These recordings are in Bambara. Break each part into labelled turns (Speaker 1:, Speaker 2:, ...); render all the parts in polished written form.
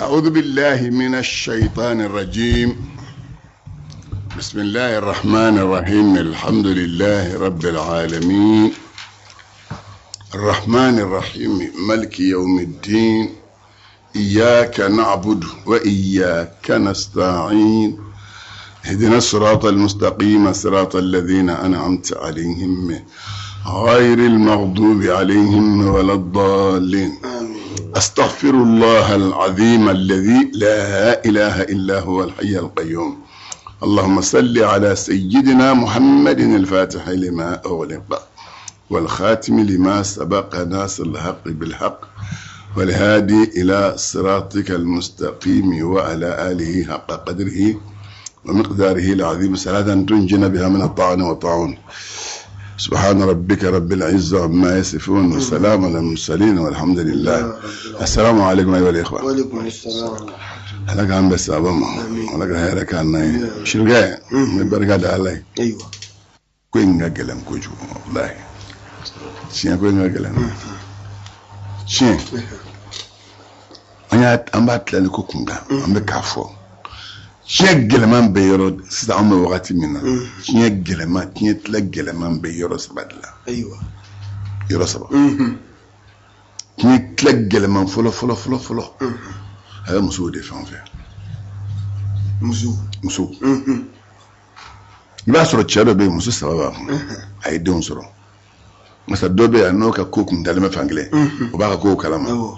Speaker 1: أعوذ بالله من الشيطان الرجيم بسم الله الرحمن الرحيم الحمد لله رب العالمين الرحمن الرحيم ملك يوم الدين إياك نعبد وإياك نستعين اهدنا الصراط المستقيم صراط الذين أنعمت عليهم غير المغضوب عليهم ولا الضالين أستغفر الله العظيم الذي لا إله إلا هو الحي القيوم اللهم صل على سيدنا محمد الفاتح لما أغلق والخاتم لما سبق ناصر الحق بالحق والهادي إلى صراطك المستقيم وعلى آله حق قدره ومقداره العظيم صلاة تنجينا بها من الطعن والطاعون سبحان ربك رب العزة عما يصفون والسلام على المرسلين والحمد لله السلام عليكم أيها الإخوة
Speaker 2: وعليكم السلام
Speaker 1: Ala k'an bɛn sababa ma Ala ka hɛrɛ k'an na ye sirikɛ n bɛ barika da Ala ye
Speaker 2: ayiwa
Speaker 1: ko in ka gɛlɛn kojugu walahi tiɲɛ ko in ka gɛlɛn tiɲɛ an y'a an b'a tilali ko kun kan an bɛ k'a fɔ tiɲɛ gɛlɛman bɛ yɔrɔ sisan an bɛ wagati min na tiɲɛ gɛlɛman tiɲɛ tila gɛlɛman bɛ yɔrɔ saba de la
Speaker 2: ayiwa
Speaker 1: yɔrɔ saba tiɲɛ tila gɛlɛman fɔlɔ fɔlɔ fɔlɔ fɔlɔ a bɛ musow de fan fɛ
Speaker 2: muso
Speaker 1: musow i b'a sɔrɔ cɛ dɔ bɛ yen muso saba b'a kun a ye denw sɔrɔ masa dɔ bɛ yan n'o ka ko kun dalen bɛ fan kelen o b'a ka kow kalama
Speaker 2: awɔ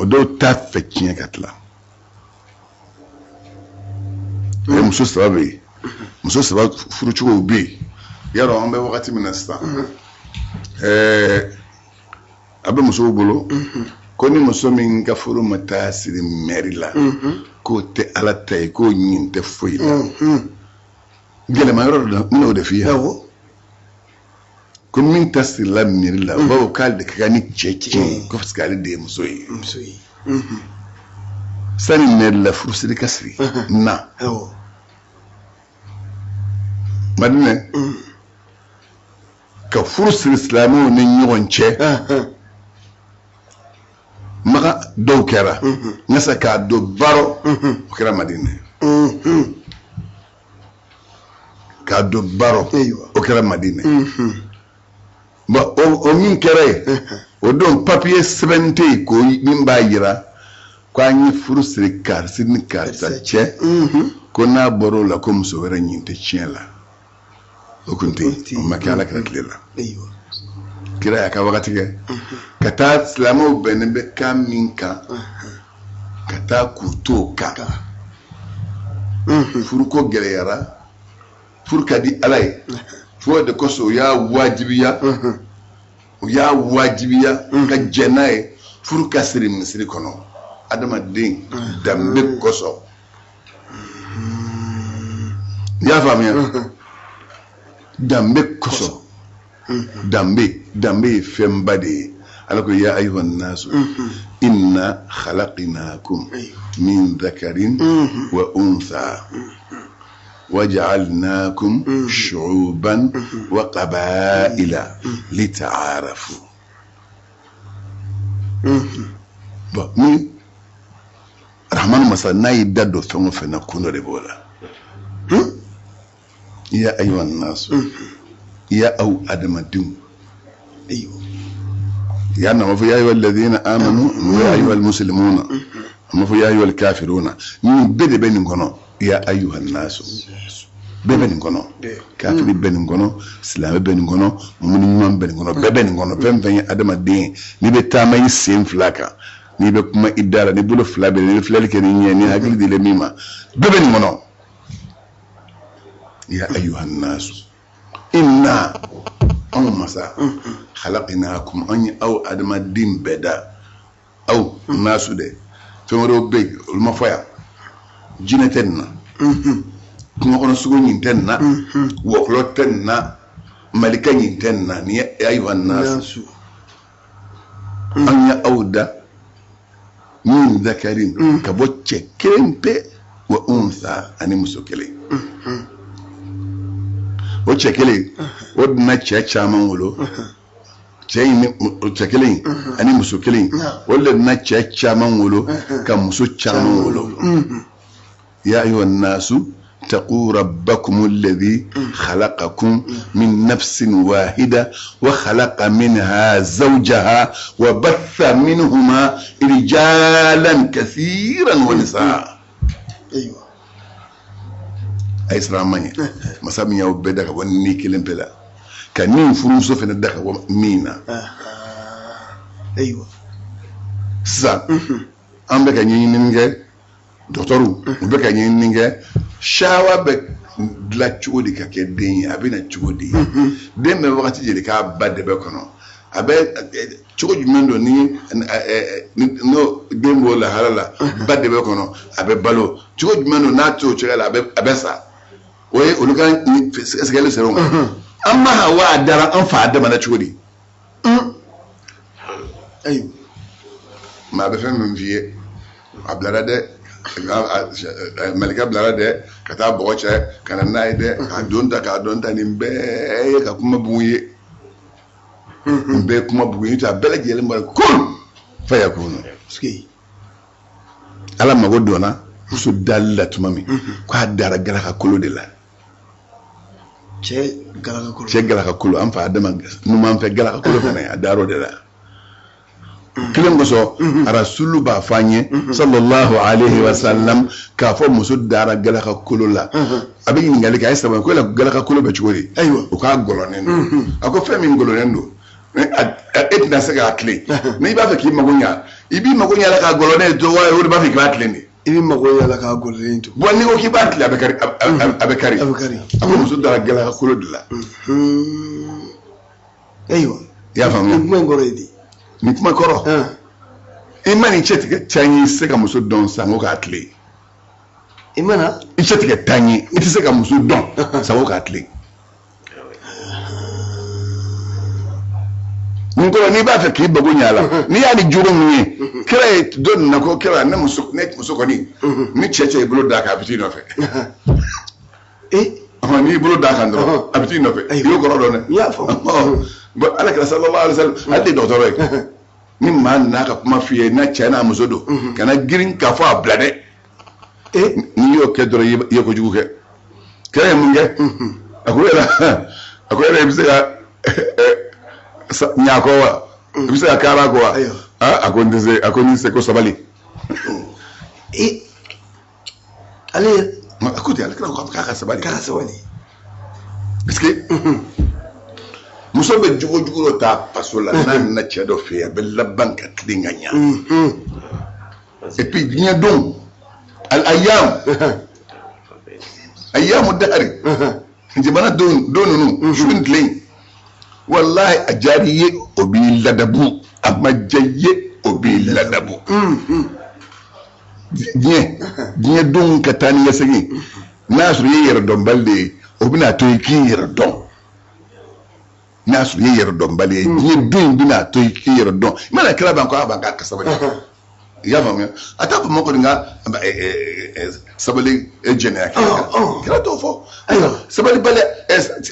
Speaker 1: o dɔw t'a fɛ tiɲɛ ka tila o ye muso saba bɛ yen muso saba furucogow bɛ yen yarɔ an bɛ wagati min na sisan ɛɛ a bɛ musow bolo ko ni muso min ka furu ma taa siri mɛri la k'o tɛ ala ta ye k'o ɲin tɛ foyi la gɛlɛma yɔrɔ dɔ la n bɛn'o de f'i ye
Speaker 2: awɔ
Speaker 1: ko min ta sirila mɛri la u b'a fɔ k'ale de ka kan ni cɛ tiɲɛ ye ko parce que ale de ye muso ye
Speaker 2: muso ye
Speaker 1: sani mɛri la furusiri ka siri na
Speaker 2: awɔ
Speaker 1: madinɛ ka furu siri silamɛw ni ɲɔgɔn cɛ maka dɔw kɛra nka k'a don baro o kɛra madinɛ k'a don baro
Speaker 2: Ayiwa.
Speaker 1: o kɛra madinɛ bon o min kɛra yen o don papiye sɛbɛn tɛ yen ko min b'a yira ko an ye furu siri karisa ni karisa cɛ ko n'a bɔra o la ko muso wɛrɛ ɲin tɛ tiɲɛ la o kun tɛ yen o ma kɛ ala kira tile la
Speaker 2: ayiwa
Speaker 1: kira y'a ka wagati kɛ ka taa silamɛw bɛnnen bɛ kan min kan ka taa k'u to o kan furuko gɛlɛyara furu ka di ala ye fo de kosɔn u y'a wajibiya u y'a wajibiya ka jɛn n'a ye furu ka siri misiri kɔnɔ adamaden danbe kosɔn i y'a faamuya danbe kosɔn danbe danbe ye fɛnba de ye ala ko ya ayuha nasu inna khalaqnakum min dhakarin wa untha waja'alnakum shu'uban wa qaba'ila lita'arafu bon ni rahmanu masa n'a y'i da don fɛn o fɛn na kun dɔ de b'o la ya ayuha nasu ya aw adamadenw
Speaker 2: ayiwa
Speaker 1: ya na mafi ya ayyuhal ladina amanu ya ayyuhal muslimuna a ma fɔ ya ayyuhal kafiruna nin bɛɛ de bɛ nin kɔnɔ ya ayyuhan nasu bɛɛ bɛ nin kɔnɔ kafiri bɛ nin kɔnɔ silamɛ bɛ nin kɔnɔ mumuni ɲuman bɛ nin kɔnɔ bɛɛ bɛ nin kɔnɔ fɛn fɛn ye adamaden ye n'i bɛ taama i sen fila kan n'i bɛ kuma i da la ni bolo fila bɛ n'i bɛ filɛli kɛ ni ɲɛ ni hakili dilen min ma bɛɛ bɛ nin kɔnɔ ya ayyuhan nasu inna anw masa khalaqnakum an ye aw adamaden bɛɛ da aw nasu dɛ fɛn wɛrɛw bɛ yen olu ma fɔ yan jinɛ tɛ nin na kungo kɔnɔ sogo ɲin tɛ nin na wɔkulɔ tɛ nin na malika ɲin tɛ nin na nin ye ayiwa nasu
Speaker 2: nasu
Speaker 1: an ye aw da min zakarin ka bɔ cɛ kelen pe wa unsa ani muso kelen o cɛ kelen o donna cɛ caman wolo Cɛ in ni cɛ kelen in ani muso kelen in, olu de bɛna cɛ caman wolo ka muso caman wolo. Ya ayuha nasu taqu rabbakum alladhi khalaqakum min nafsin wahida wa khalaqa minha zawjaha wa batha minhuma rijalan kathiran wa nisaa.
Speaker 2: Ayiwa.
Speaker 1: A ye siran ma ɲɛ, masa min y'aw bɛɛ da ka bɔ ni kelen pe la, ka ni furumuso fana da ka bɔ min na.
Speaker 2: Ayiwa.
Speaker 1: Sisan an bɛ ka ɲɛɲinini kɛ, dɔgɔtɔrɔw u bɛ ka ɲɛɲinini kɛ, shawa bɛ dilan cogo di ka kɛ den ye, a bɛ na cogo di, den bɛ wagati joli k'a ba dɛbɛ kɔnɔ, a bɛ cogo jumɛn don ni n'o den b'o lahala la ba dɛbɛ kɔnɔ, a bɛ balo cogo jumɛn don, n'a t'o cogoya la a bɛ sa. O ye olu ka sɛgɛsɛgɛli sɔrɔ. An ma Hawa a dara an fa Adama na cogo di?
Speaker 2: Ayiwa.
Speaker 1: Maa bɛ fɛn min f'i ye, a bilara dɛ, malikɛ bilara dɛ ka taa bɔgɔ cɛ ka na n'a ye dɛ, k'a don ta, k'a don ta, nin bɛɛ ye ka kuma bugun ye, nin bɛɛ ye kuma bugun ye, a bɛɛ lajɛlen bɔra kun fayakunu. Ala mago donna muso dali la tuma min, k'a dara galaka kolo de la.
Speaker 2: Cɛ galaka kolo.
Speaker 1: Cɛ galaka kolo, an fa Adama numan fɛ galaka kolo fana, a dar'o de la. Kelen kosɔn Rasulu b'a fɔ an ye sallallahu alayhi wa sallam k'a fɔ muso dara galaka kolo la. A bɛ ɲininkali kɛ, a ye sabali ko yala galaka kolo bɛ cogo di?
Speaker 2: Ayiwa.
Speaker 1: O k'a gɔlɔnen don. A ko fɛn min gɔlɔnen don, e tɛna se k'a tilen. N'i b'a fɛ k'i mago ɲa, i b'i mago ɲa la k'a gɔlɔnen to wa, o de b'a fɛ k'i b'a tilen de.
Speaker 2: I b'i mago ɲa la k'a gɔlɔnen to.
Speaker 1: Bon, n'i ko k'i b'a tilen, a bɛ kari, a bɛ kari.
Speaker 2: A bɛ kari.
Speaker 1: A ko muso dara galaka kolo de la.
Speaker 2: Ayiwa.
Speaker 1: I y'a faamuya?
Speaker 2: Nin kuma in kɔrɔ ye di?
Speaker 1: Nin kuma kɔrɔ, i ma nin cɛ tigɛ tan ye, i tɛ se ka muso dɔn sanko k'a tilen.
Speaker 2: I mana?
Speaker 1: I cɛ tigɛ tan ye, i tɛ se ka muso dɔn sanko k'a tilen. Nin kɔrɔ, n'i b'a fɛ k'i mago ɲɛ a la, n'i y'a ni jogo min ye, kira ye dɔ nana ko kira, ne muso, ne muso kɔni, ni cɛ cɛ y'i bolo d'a kan, a bɛ t'i nɔfɛ. Ɔhɔn, n'i bolo d'a kan dɔrɔn, a bɛ t'i nɔfɛ. I y'o kɔrɔ dɔn dɛ.
Speaker 2: N y'a faamu.
Speaker 1: Bon, ala kira sallallahu alaihi wasallam, ale de ye dɔgɔtɔrɔ ye. Ni maa nana ka kuma f'i ye, n'a cɛ n'a muso don, kana girin k'a fɔ a bila dɛ. N'i y'o kɛ dɔrɔn, i ye kojugu kɛ. Kira ye mun kɛ? A ko yala, a ko yala i bɛ se ka ɲa kɔ wa? I bɛ se ka kara kɔ wa? A ko n tɛ se. A ko n tɛ se, ko sabali.
Speaker 2: Ale
Speaker 1: a ko ten, ale kira ko k'a ka sabali.
Speaker 2: K'a ka sabali.
Speaker 1: Parce que muso bɛ jogo jugu dɔ ta faso la, n'a nana cɛ dɔ fɛ yen, a bɛ laban ka tilen ka ɲa. Et puis diɲɛ don, al ayyam, ayyamu dahari, jamana don don ninnu, su ni tile, walahi a diyara i ye, o b'i ladabu, a ma diya i ye, o b'i ladabu. Diɲɛ don ka taa ni ka segin, n'a y'a sɔrɔ i ye yɛrɛdɔnbali de ye, o bɛna to i k'i yɛrɛ dɔn. N'a y'a sɔrɔ i ye yɛrɛdɔnbali ye, diɲɛ don in bɛna to i k'i yɛrɛ dɔn. I mana kira ban ko a ban k'a ka sabali. I y'a faamuya? A t'a fɔ ma kɔni ka sabali jɛnɛya kɛ. Kira t'o fɔ. Ayiwa, sabalibali,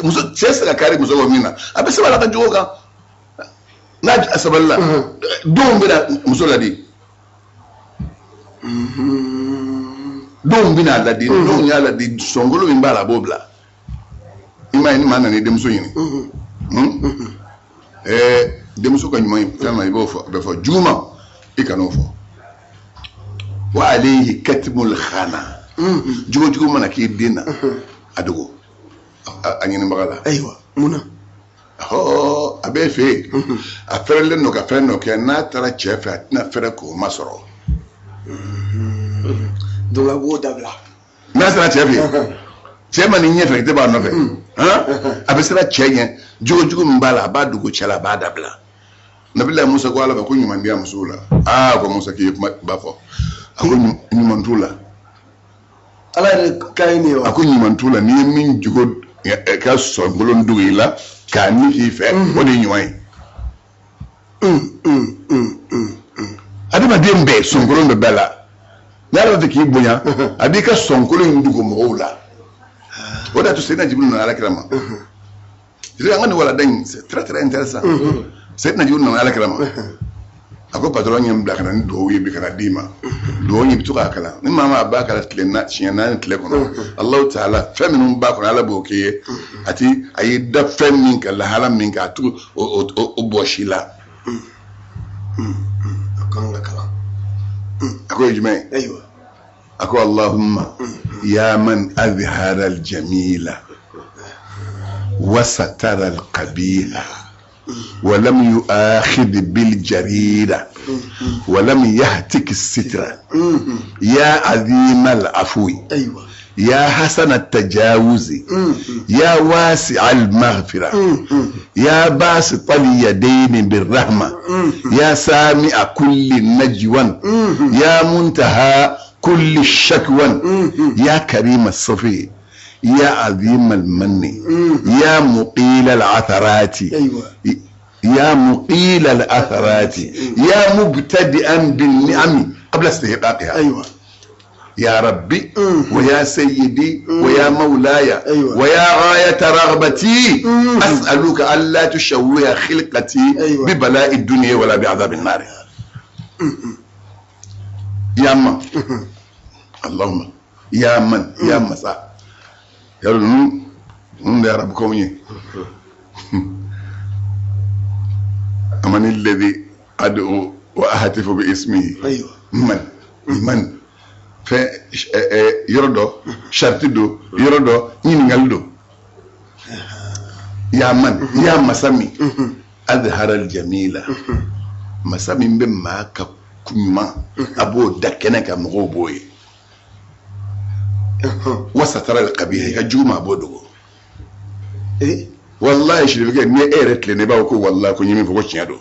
Speaker 1: muso cɛ se ka kari muso kɔ min na, a bɛ sabali a ka jogo kan. N'a sabalila, denw bɛna muso ladi. Denw bɛna ladi, denw y'a ladi, sɔnkolo min b'a la, a b'o bila. I m'a ye, ni maa nana i denmuso ɲini, denmuso ka ɲuman fɛn ma, i b'o fɔ, a bɛ fɔ juguman, i kan'o fɔ. Wa alayhi katmul khana. Jogo jugu mana k'i den na, a dogo a ɲinibaga la.
Speaker 2: Ayiwa, mun na?
Speaker 1: Ɔhɔ, a b'e fɛ yen, a fɛrɛlen don ka fɛn dɔ kɛ, n'a taara cɛ fɛ, a tɛna fɛrɛ k'o masɔrɔ.
Speaker 2: Donc a b'o dabila.
Speaker 1: N'a sera cɛ fɛ yen, cɛ ma n'i ɲɛfɛ, i tɛ b'a nɔfɛ, a bɛ siran cɛ ɲɛ, jogo jugu min b'a la, a b'a dogo cɛ la, a b'a dabila. Nabila Musa ko Ala ma ko ɲuman diya musow la. Aa, ko Musa k'i ye kuma ba fɔ. A ko ɲuman t'u la.
Speaker 2: Ala yɛrɛ ka ye nin ye wa?
Speaker 1: A ko ɲuman t'u la, n'i ye min jogo ka sɔnkolon dogo i la k'a ni k'i fɛ, o de ye ɲuman ye. Adamaden bɛɛ sɔnkolon bɛ bɛɛ la. N'Ala b'a fɛ k'i bonya, a b'i ka sɔnkolon in dogo mɔgɔw la. O de y'a to Seyidina Jibiri nana Ala kira ma. An ka nin walanda in, c'est très très intéressant. Seyidina Jibril nana Ala kira ma. A ko patron ye n bila ka na ni duwawu ye bi ka na d'i ma. Duwawu in, i bɛ to k'a kalan. Ni maa maa b'a kalan tile na siɲɛ 4 tile kɔnɔ, Alahu taala fɛn minnu b'a kɔnɔ, Ala b'o k'i ye. A ti a y'i da fɛn min kan, lahala min kan, a t'o o bɔsi la.
Speaker 2: A kan ka kalan.
Speaker 1: A ko ye jumɛn ye?
Speaker 2: Ayiwa.
Speaker 1: A ko Allahumma ya man azhara al-jamila wa satara al-qabiha wa lam yu'akhidh bil jarira wa lam yahtik as-sitra ya azim al-afwi
Speaker 2: Ayiwa.
Speaker 1: ya hasan at-tajawuz ya wasi' al-maghfira ya basit al-yadayn bir-rahma ya sami'a kulli najwan ya muntaha kulli shakwan ya karim as-safi ya azim al-manni ya muqil al-atharati
Speaker 2: Ayiwa.
Speaker 1: ya muqil al-atharati ya mubtadi'an bin-ni'ami qabla istihqaqiha
Speaker 2: Ayiwa.
Speaker 1: يا ربي ويا سيدي ويا مولاي
Speaker 2: أيوة.
Speaker 1: ويا غاية رغبتي، أسألك ألا تشوه خلقتي ببلاء الدنيا ولا بعذاب النار. يا من اللهم يا من يا مساء يا رب يا رب كوني أمن الذي أدعو وأهتف باسمه. من من fɛn yɔrɔ dɔ sariti don, yɔrɔ dɔ ɲininkali don. Ya man, ya masa min azhara aljamila, masa min bɛ maa ka ɲuman, a b'o da kɛnɛ kan, mɔgɔw b'o ye. Wa satara alqabiha, i ka jugu ma, a b'o dogo. Wallahi sirifikɛ, ni e yɛrɛ tilen, ne b'a fɔ ko wallahi ko n ye min fɔ ko tiɲɛ don.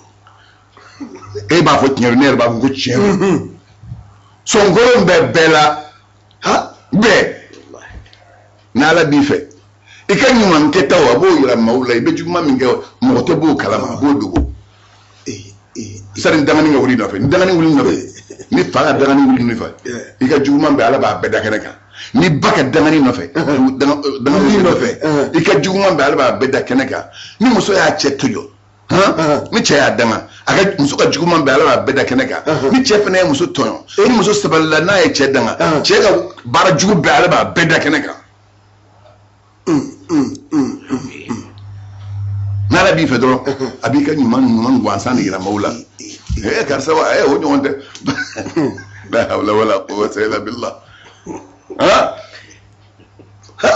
Speaker 1: E b'a fɔ tiɲɛ don, ne yɛrɛ b'a fɔ ko tiɲɛ don. Sɔnkolon bɛ bɛɛ la,
Speaker 2: Ha.
Speaker 1: Bɛɛ n'Ala b'i fɛ, i ka ɲuman kɛtaw, a b'o yira maaw la. I bɛ juguman min kɛ, mɔgɔ tɛ b'o kalama, a b'o dogo. Sani dangani ka wuli nɔfɛ, ni dangani wuli nɔfɛ, ni fa ka dangani wuli nɔfɛ, i ka juguman bɛɛ, Ala b'a bɛɛ da kɛnɛ kan. Ni ba ka dangani nɔfɛ, dangani wuli nɔfɛ, i ka juguman bɛɛ, Ala b'a bɛɛ da kɛnɛ kan. Ni muso y'a cɛ tɔɲɔ han, ni cɛ y'a danga, a ka muso ka juguman bɛɛ, Ala b'a bɛɛ da kɛnɛ kan. Ni cɛ fana ye muso tɔɲɔ, ni muso sabalila n'a ye cɛ danga, cɛ ka baara jugu bɛɛ, Ala b'a bɛɛ da kɛnɛ kan. N'Ala b'i fɛ dɔrɔn, a b'i ka ɲuman ɲuman gansan de yira maaw la. Karisa wa, o ɲɔgɔn tɛ. La hawla wala quwwata illa billah. Ha ha,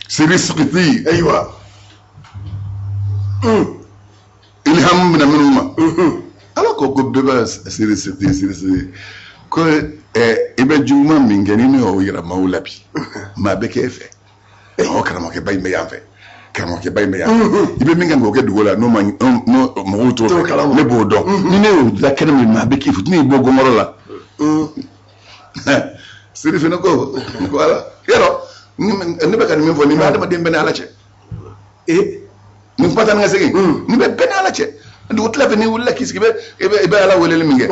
Speaker 1: siri sikiti.
Speaker 2: Ayiwa.
Speaker 1: Ilham bɛna minnu ma, Ala ko ko bɛɛ b'a siri sikiti, siri sikiti ko i bɛ juguman min kɛ, ni ne y'o yira maaw la bi, maa bɛ k'e fɛ. Awɔ, karamɔgɔkɛba in bɛ yan fɛ, karamɔgɔkɛba in bɛ yan fɛ. I bɛ min kan k'o kɛ dugu la, n'o ma n'o mɔgɔw t'o
Speaker 2: T'o
Speaker 1: fɛ,
Speaker 2: kalama.
Speaker 1: Ne b'o dɔn. Ni ne y'o da kɛnɛ min, maa bɛ k'i fɛ, ne y'i bɔ gɔngɔrɔ la. Siri fana ko ko Ala yɔrɔ ne bɛ ka nin min fɔ, nin bɛ adamaden bɛɛ ni Ala cɛ. Nin kuma taa ni ka segin, nin bɛ bɛɛ ni Ala cɛ. Dugu tila fɛ, n'i wulila k'i sigi, i bɛ Ala weleli min kɛ,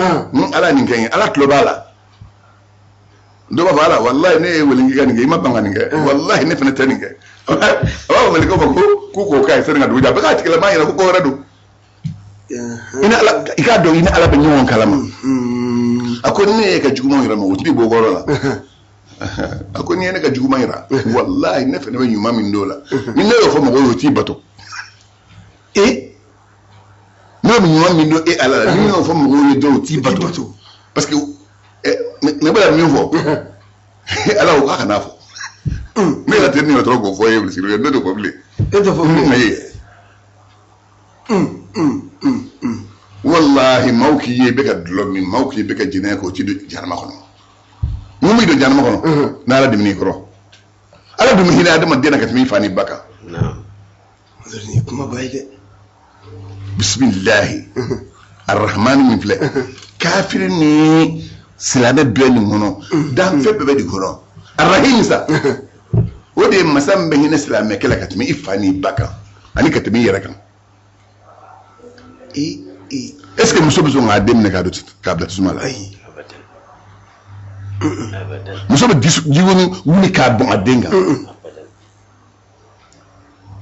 Speaker 1: Ala ye nin kɛ n ye, Ala tulo b'a la. Dɔ b'a fɔ Ala walayi ne ye wele k'i ka nin kɛ, i ma ban ka nin kɛ, walayi ne fana tɛ nin kɛ. A b'a fɔ mɛlɛkɛw ma ko k'u k'o k'a ye sani ka dugu jɛ, a bɛ k'a tigilama ɲɛna ko ko wɛrɛ don. I ni Ala, i k'a dɔn i ni Ala bɛ ɲɔgɔn kalama. A ko ne ye ka juguman yira mɔgɔ t'i bɔ kɔrɔ la. A ko n'i ye ne ka juguman yira, walayi ne fana bɛ ɲuman min d'o la, ni ne y'o fɔ mɔgɔw ye, o t'i bato. Ne bɛ ɲuman min don e Ala la, ni ne y'o fɔ mɔgɔw ye dɔrɔn, o t'i bato, parce que ne bɛ ka min fɔ Ala ko k'a kana fɔ. Ne yɛrɛ tɛ ne yɛrɛ dɔrɔn k'o fɔ e ye bilen, ne t'o fɔ bilen.
Speaker 2: E tɛ fɔ bilen.
Speaker 1: Ayi. Walahi, maaw k'i ye i bɛ ka dulɔ min, maaw k'i ye i bɛ ka jɛnɛya kɛ, o t'i don jahanama kɔnɔ. Mun b'i don jahanama kɔnɔ? N'Ala dimina i kɔrɔ. Ala dun bɛ hinɛ adamaden na ka tɛmɛ i fa n'i ba kan.
Speaker 2: Nin ye kumaba ye dɛ.
Speaker 1: Bisimilahi arahmani min filɛ, kafiri ni silamɛ bɛɛ nin kɔnɔ, danfɛn bɛɛ bɛ nin kɔnɔ. Arahim sa, o de ye masa min bɛ hinɛ silamɛkɛ la ka tɛmɛ i fa n'i ba kan ani ka tɛmɛ i yɛrɛ kan. Est ce que muso bɛ sɔn k'a den minɛ k'a don k'a bila tasuma la?
Speaker 2: Ayi.
Speaker 1: Muso bɛ jiwoni wuli k'a bɔn a den kan.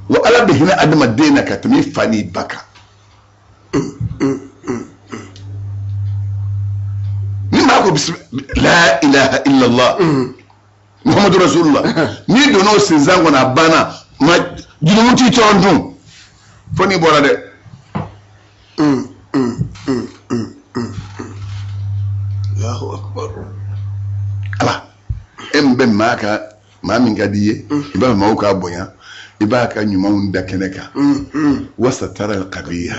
Speaker 1: Wa Ala bɛ hinɛ adamaden na ka tɛmɛ i fa n'i ba kan. Ni maa ko la ilaha illallah muhammadu rasulullah, n'i donna o sinsan kɔnɔ, a banna. Ma jurumu t'i tɔrɔ dun fo n'i bɔra dɛ.
Speaker 2: Allahu akbar.
Speaker 1: Ala e min bɛ maa ka maa min ka di i ye, i b'a fɛ maaw k'a bonya, i b'a ka ɲumanw da kɛnɛ kan. Wasatara alqabiha,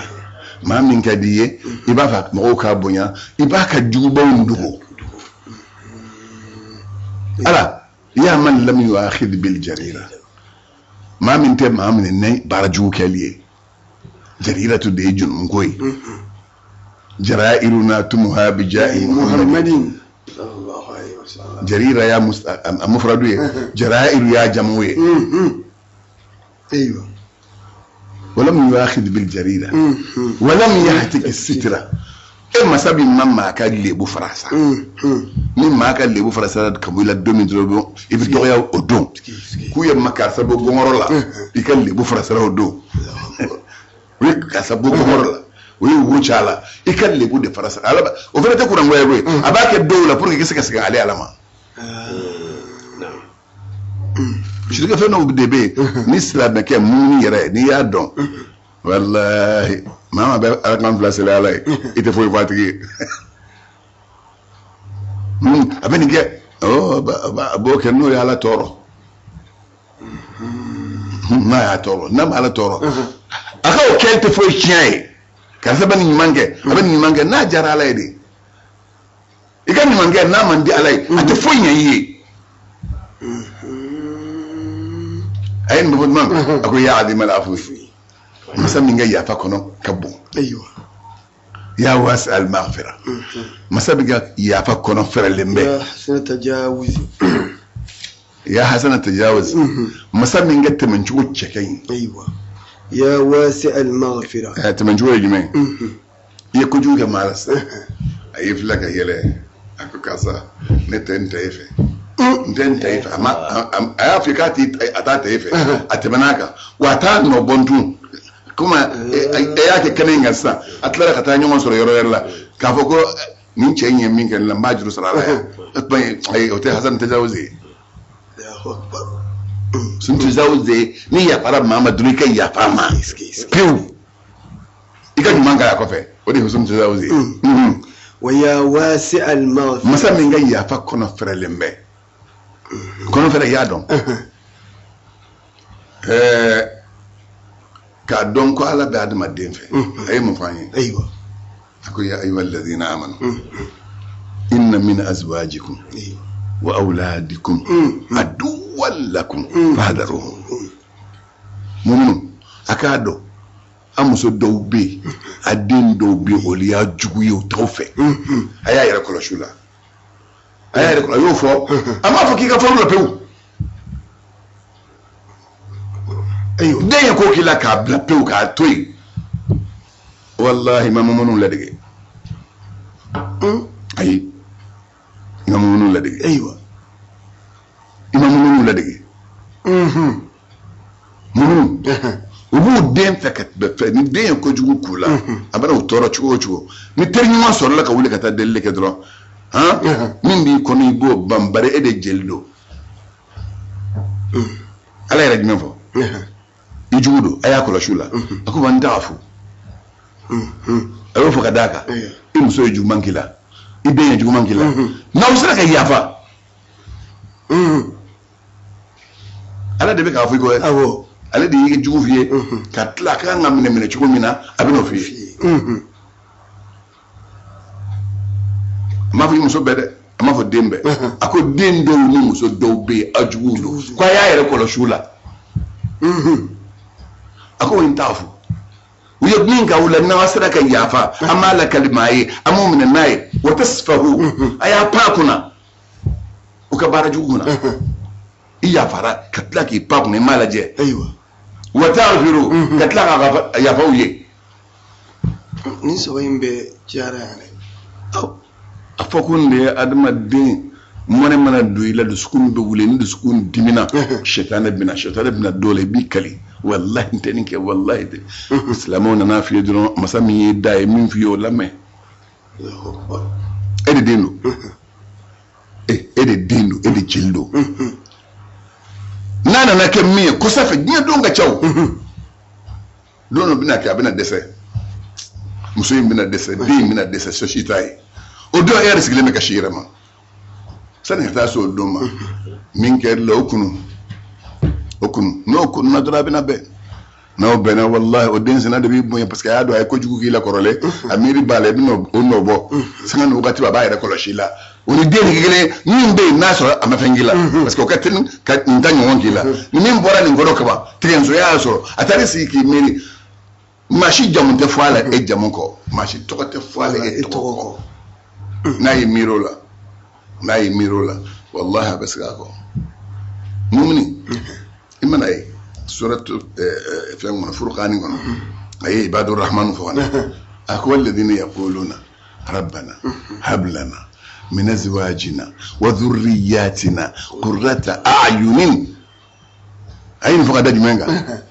Speaker 1: maa min ka di i ye, i b'a fɛ mɔgɔw k'a bonya, i b'a ka jugubaw dogo. Ala ya man lam yuakhid bil jarira, maa min tɛ maa minɛ ni baara jugu kɛli ye. Jariratu de ye junumu ye. Jarairuna tumuha bi jahi
Speaker 2: muhammadin sallallahu alaihi wasallam.
Speaker 1: Jarira ya a mufradu ye, jarairu ya jamu ye.
Speaker 2: Ayiwa.
Speaker 1: Walam yuakhid bil jarira walam yahtik sitra. E masa bi ma maa ka lebu farasa. Ni maa ka lebu farasa ka bɔ i la don min dɔrɔn, i bɛ dɔgɔya o don. K'u ye ma karisa bɔ gɔngɔrɔ la, i ka lebu farasara o don. U ye karisa bɔ gɔngɔrɔ la, o ye wo ci a la, i ka lebu de farasara. Ala o fana tɛ kurangoya ye koyi. A b'a kɛ dɔw la pour que i ka se ka segin ale Ala ma. Sirikɛ fɛn dɔw de bɛ yen ni silamɛkɛ mumuni yɛrɛ, n'i y'a dɔn, walahi, maa maa bɛ ala kan fila seli Ala ye, i tɛ foyi fɔ a tigi ye. A bɛ nin kɛ, a b'o kɛ n'o ye Ala tɔɔrɔ. N'a y'a tɔɔrɔ, n'a ma Ala tɔɔrɔ, a ka o kɛ tɛ foyi tiɲɛ ye. Karisa bɛ nin ɲuman kɛ, a bɛ nin ɲuman kɛ, n'a diyara Ala ye de. I ka ɲuman kɛ, n'a man di Ala ye, a tɛ foyi ɲɛ i ye. A ye nin bɔ tuma, a ko ya azimal afwi, masa min ka yafa kɔnɔ ka bon.
Speaker 2: Ayiwa.
Speaker 1: Ya wasi al maghfira, masa min ka yafa kɔnɔ fɛrɛlen bɛ.
Speaker 2: Ya hasana tajawuzi.
Speaker 1: Ya hasana tajawuz, masa min ka tɛmɛcogo cɛ ka ɲi.
Speaker 2: Ayiwa. Ya wasi al maghfira.
Speaker 1: Tɛmɛcogo ye jumɛn ye? I ye kojugu kɛ maa la sisan, a y'i filɛ ka yɛlɛ, a ko karisa, ne tɛ n ta e fɛ, n tɛ n ta e fɛ. A ma a y'a fɔ k'a t'i a t'a ta e fɛ, a tɛmɛn'a kan wa a t'a nɔ bɔ tun. Komi e y'a kɛ kɛnɛ in kan sisan, a tilara ka taa ɲɔgɔn sɔrɔ yɔrɔ wɛrɛ la k'a fɔ ko nin cɛ in ye min kɛ ne la, n b'a juru sara a la yan. O tuma, ayi, o tɛ hasan tajawuz ye.
Speaker 2: Allahu akbar.
Speaker 1: Sun tajawuz ye ni yafara maa ma dɔrɔn, i ka yafa a ma pewu, i ka ɲuman k'a kɔfɛ, o de ye hasan tajawuz ye.
Speaker 2: Wa ya wasi al maghfira.
Speaker 1: Masa min ka yafa kɔnɔ fɛrɛlen bɛ, kɔnɔ fɛrɛ, i y'a dɔn k'a dɔn ko Ala bɛ adamaden fɛ. A ye mun fɔ an ye?
Speaker 2: Ayiwa.
Speaker 1: A ko ya ayyuha alladhina amanu inna min azwajikum wa awladikum aduwwan lakum fahdharuhum. Muminu, a k'a dɔn a muso dɔw bɛ yen, a den dɔw bɛ yen, olu y'a jugu ye, u t'aw fɛ. A y'a yɛrɛ kɔlɔsi u la, a y'a yɛrɛ kɔlɔsi. A y'o fɔ, a m'a fɔ k'i ka fɔlɔ la pewu.
Speaker 2: Ayiwa.
Speaker 1: Den ye ko k'i la k'a bila pewu, k'a to yen, walahi, ma mumunu ladege. Ayi, i ma mumunu ladege.
Speaker 2: Ayiwa.
Speaker 1: I ma mumunu ladege. Mumunu, u b'u den fɛ ka fɛ. Ni den ye kojugu k'u la, a bɛna u tɔɔrɔ cogo o cogo, ni teri ɲuman sɔrɔla ka wuli ka taa delili kɛ dɔrɔn, han, min b'i kɔnɔ, i b'o ban, bari e de jeli don. Ala yɛrɛ jumɛn fɔ? I jugu don, a y'a kɔlɔsi u la. A ko wa n t'a fo, a y'o fɔ ka d'a kan. I muso ye juguman k'i la, i den ye juguman k'i la, n'aw sera ka yafa, Ala de bɛ k'a fɔ i kɔ.
Speaker 2: Awɔ.
Speaker 1: Ale de y'i jugu f'i ye, ka tila a ka kan ka minɛ minɛ cogo min na, a bɛ n'o f'i ye. A m'a fɔ i muso bɛɛ dɛ, a m'a fɔ den bɛɛ. A ko den dɔw ni muso dɔw bɛ yen, aw juguw don, ko a y'a yɛrɛ kɔlɔsi u la. A ko n t'a fɔ u ye min k'aw la, n'aw sera ka yafa, an b'a lakali maa ye, an b'o minɛ n'a ye. Wa tasfahu, a y'a pan a kunna, u ka baara jugu kunna. I yafara ka tila k'i pan kunna, i m'a lajɛ.
Speaker 2: Ayiwa.
Speaker 1: Wa taghfiru, ka tila ka yafa u ye.
Speaker 2: Nin saba in bɛɛ cayara yan dɛ.
Speaker 1: A fɔ kun de ye adamaden Mɔnɛ mana don i la, dusukun bɛ wuli. Ni dusukun dimina, sɛtanɛ bɛna, sɛtanɛ bɛna dɔw la, i b'i kali: walahi, n tɛ nin kɛ, walahi tɛ. Silamɛw nana f'i ye dɔrɔn, masa min y'i da ye min f'i ye, o lamɛn. E de den don, e de den don, e de jeli don. N'a nana kɛ min ye kɔsa fɛ, diɲɛ don ka ca, o don dɔ bɛna kɛ, a bɛna dɛsɛ, muso in bɛna dɛsɛ, den in bɛna dɛsɛ, so si t'a ye. O don, e yɛrɛ sigilen bɛ ka si yɛrɛ ma. Sani ka taa se o don ma, min kɛra la, o kunu, o kunu, n'o kununa dɔrɔn, a bɛna bɛn. N'aw bɛnna, walahi, o den sina de b'i bonya, parce que a y'a dɔn a ye kojugu k'i la kɔrɔlen, a miiri b'a la, i bɛna o nɔ bɔ. Sanga ni wagati, a b'a yɛrɛ kɔlɔsi i la. O ni den kɛ kelen min bɛ yen, n'a sɔrɔ a ma fɛn k'i la, parce que o ka teli ka nin ta ɲɔgɔn k'i la. Ni min bɔra nin kɔrɔ kaban, tigɛnsoya y'a sɔrɔ, a taara sigi k'i miiri, maa si jamu tɛ fɔ a la e jamu kɔ, maa si tɔgɔ tɛ fɔ a la e tɔgɔ kɔ. N'a ye miiri o la, n'a ye miiri o la, walahi, a bɛ segin a kɔ. Mumuni, i mana ye suratu fɛn kɔnɔ, Furukani kɔnɔ, a ye ibadu rahmanu fɔ na, a ko: walladhina yaquluna rabbana hab lana min azwajina wa dhurriyyatina qurrata a'yunin. A ye nin fɔ ka da jumɛn kan?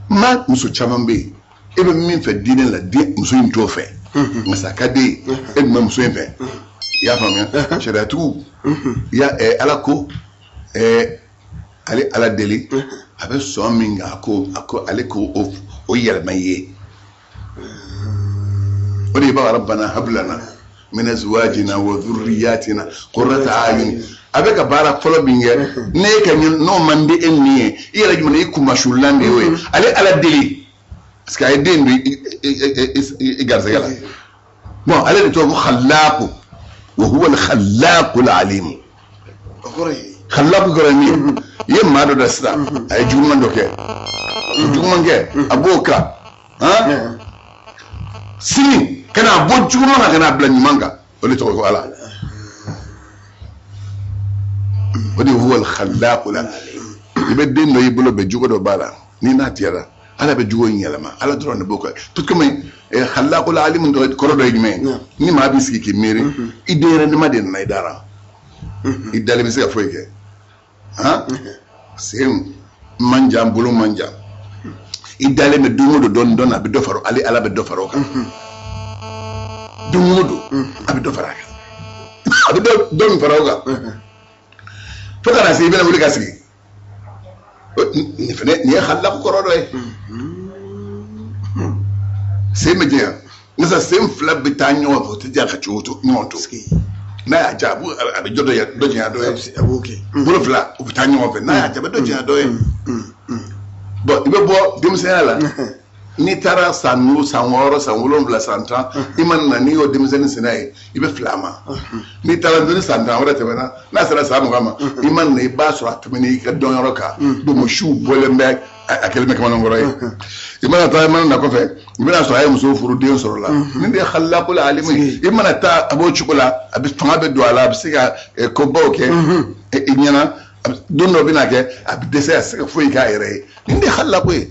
Speaker 1: Ma muso caman bɛ yen, e bɛ min fɛ diinɛ la, den muso in t'o fɛ, nka a ka di ye, e dun bɛ muso in fɛ. I y'a faamuya? Sariyatigiw ya, ala ko ale ala deli, a bɛ sɔn min kan, a ko ale ko o yɛlɛma i ye. O de b'a: rabbana hab lana min azwajina wa dhurriyyatina qurrata a'yun. A bɛ ka baara fɔlɔ min kɛ, ne ka n'o man di e min ye, i yɛrɛ jumɛn, i kunmasulan de y'o ye. Ale ala deli, parce que a ye den don i garisɛgɛ la. Bon, ale de tɔgɔ ko khallaqu, wa huwa al-khallaqu al-alim. Khallaqu kɔrɔ ye min ye, i ye maa dɔ da sisan, a ye juguman dɔ kɛ, juguman kɛ, a b'o kan han sini ka n'a bɔ juguman kan, ka n'a bila ɲuman kan, o de tɔgɔ ko ala. O de huwa al-khallaqu la. I bɛ den dɔ y'i bolo bɛ, jogo dɔ b'a la, ni n'a tigɛra, ala bɛ jogo in yɛlɛma, ala dɔrɔn de b'o kɛ. Tout comme khallaqul alim kɔrɔ dɔ ye jumɛn ye? Ni maa b'i sigi k'i miiri, i denyɛrɛnima de nana i dara, i dalen bɛ se ka foyi kɛ han, sen man jan, bolo man jan, i dalen bɛ. Don o don, dɔɔni dɔɔni, a bɛ dɔ fara, ale ala bɛ dɔ fara o kan. Don o don, a bɛ dɔ fara a kan, a bɛ dɔ min fara o kan, fo ka na se i bɛna wuli ka sigi. Nin fɛnɛ, nin ye khallaqu kɔrɔ dɔ ye. Sen bɛ janya, nka sen fila bɛ taa ɲɔgɔn fɛ, o tɛ janya ka cogo to ɲɔgɔn to. N'a y'a ja, a bɛ dɔ janya dɔ ye.
Speaker 2: A b'o kɛ.
Speaker 1: Bolo fila, u bɛ taa ɲɔgɔn fɛ, n'a y'a ja, a bɛ dɔ janya dɔ ye. Bon, i bɛ bɔ denmisɛnninya la, n'i taara san 5, san 6, san 7, san 10, i ma na, n'i y'o denmisɛnnin senna ye, i bɛ fili a ma. N'i taara ni san 10 wɛrɛ tɛmɛna, n'a sera san 20 ma, i ma na, i b'a sɔrɔ a tɛmɛna i ka dɔnyɔrɔ kan, misiw bɔlen bɛ, a kɛlen bɛ kamalenkɔrɔ ye. I mana taa, i mana na kɔfɛ, i bɛna sɔrɔ a ye muso furu, den sɔrɔ la. Nin de ye khallaqul alimu ye. I mana taa, a b'o cogo la, a bɛ fanga bɛ don a la, a bɛ se ka kobaw kɛ i ɲɛna. Don dɔ bɛna kɛ, a bɛ dɛsɛ, a tɛ se ka foyi k'a yɛrɛ ye. Nin de ye khallaqu ye.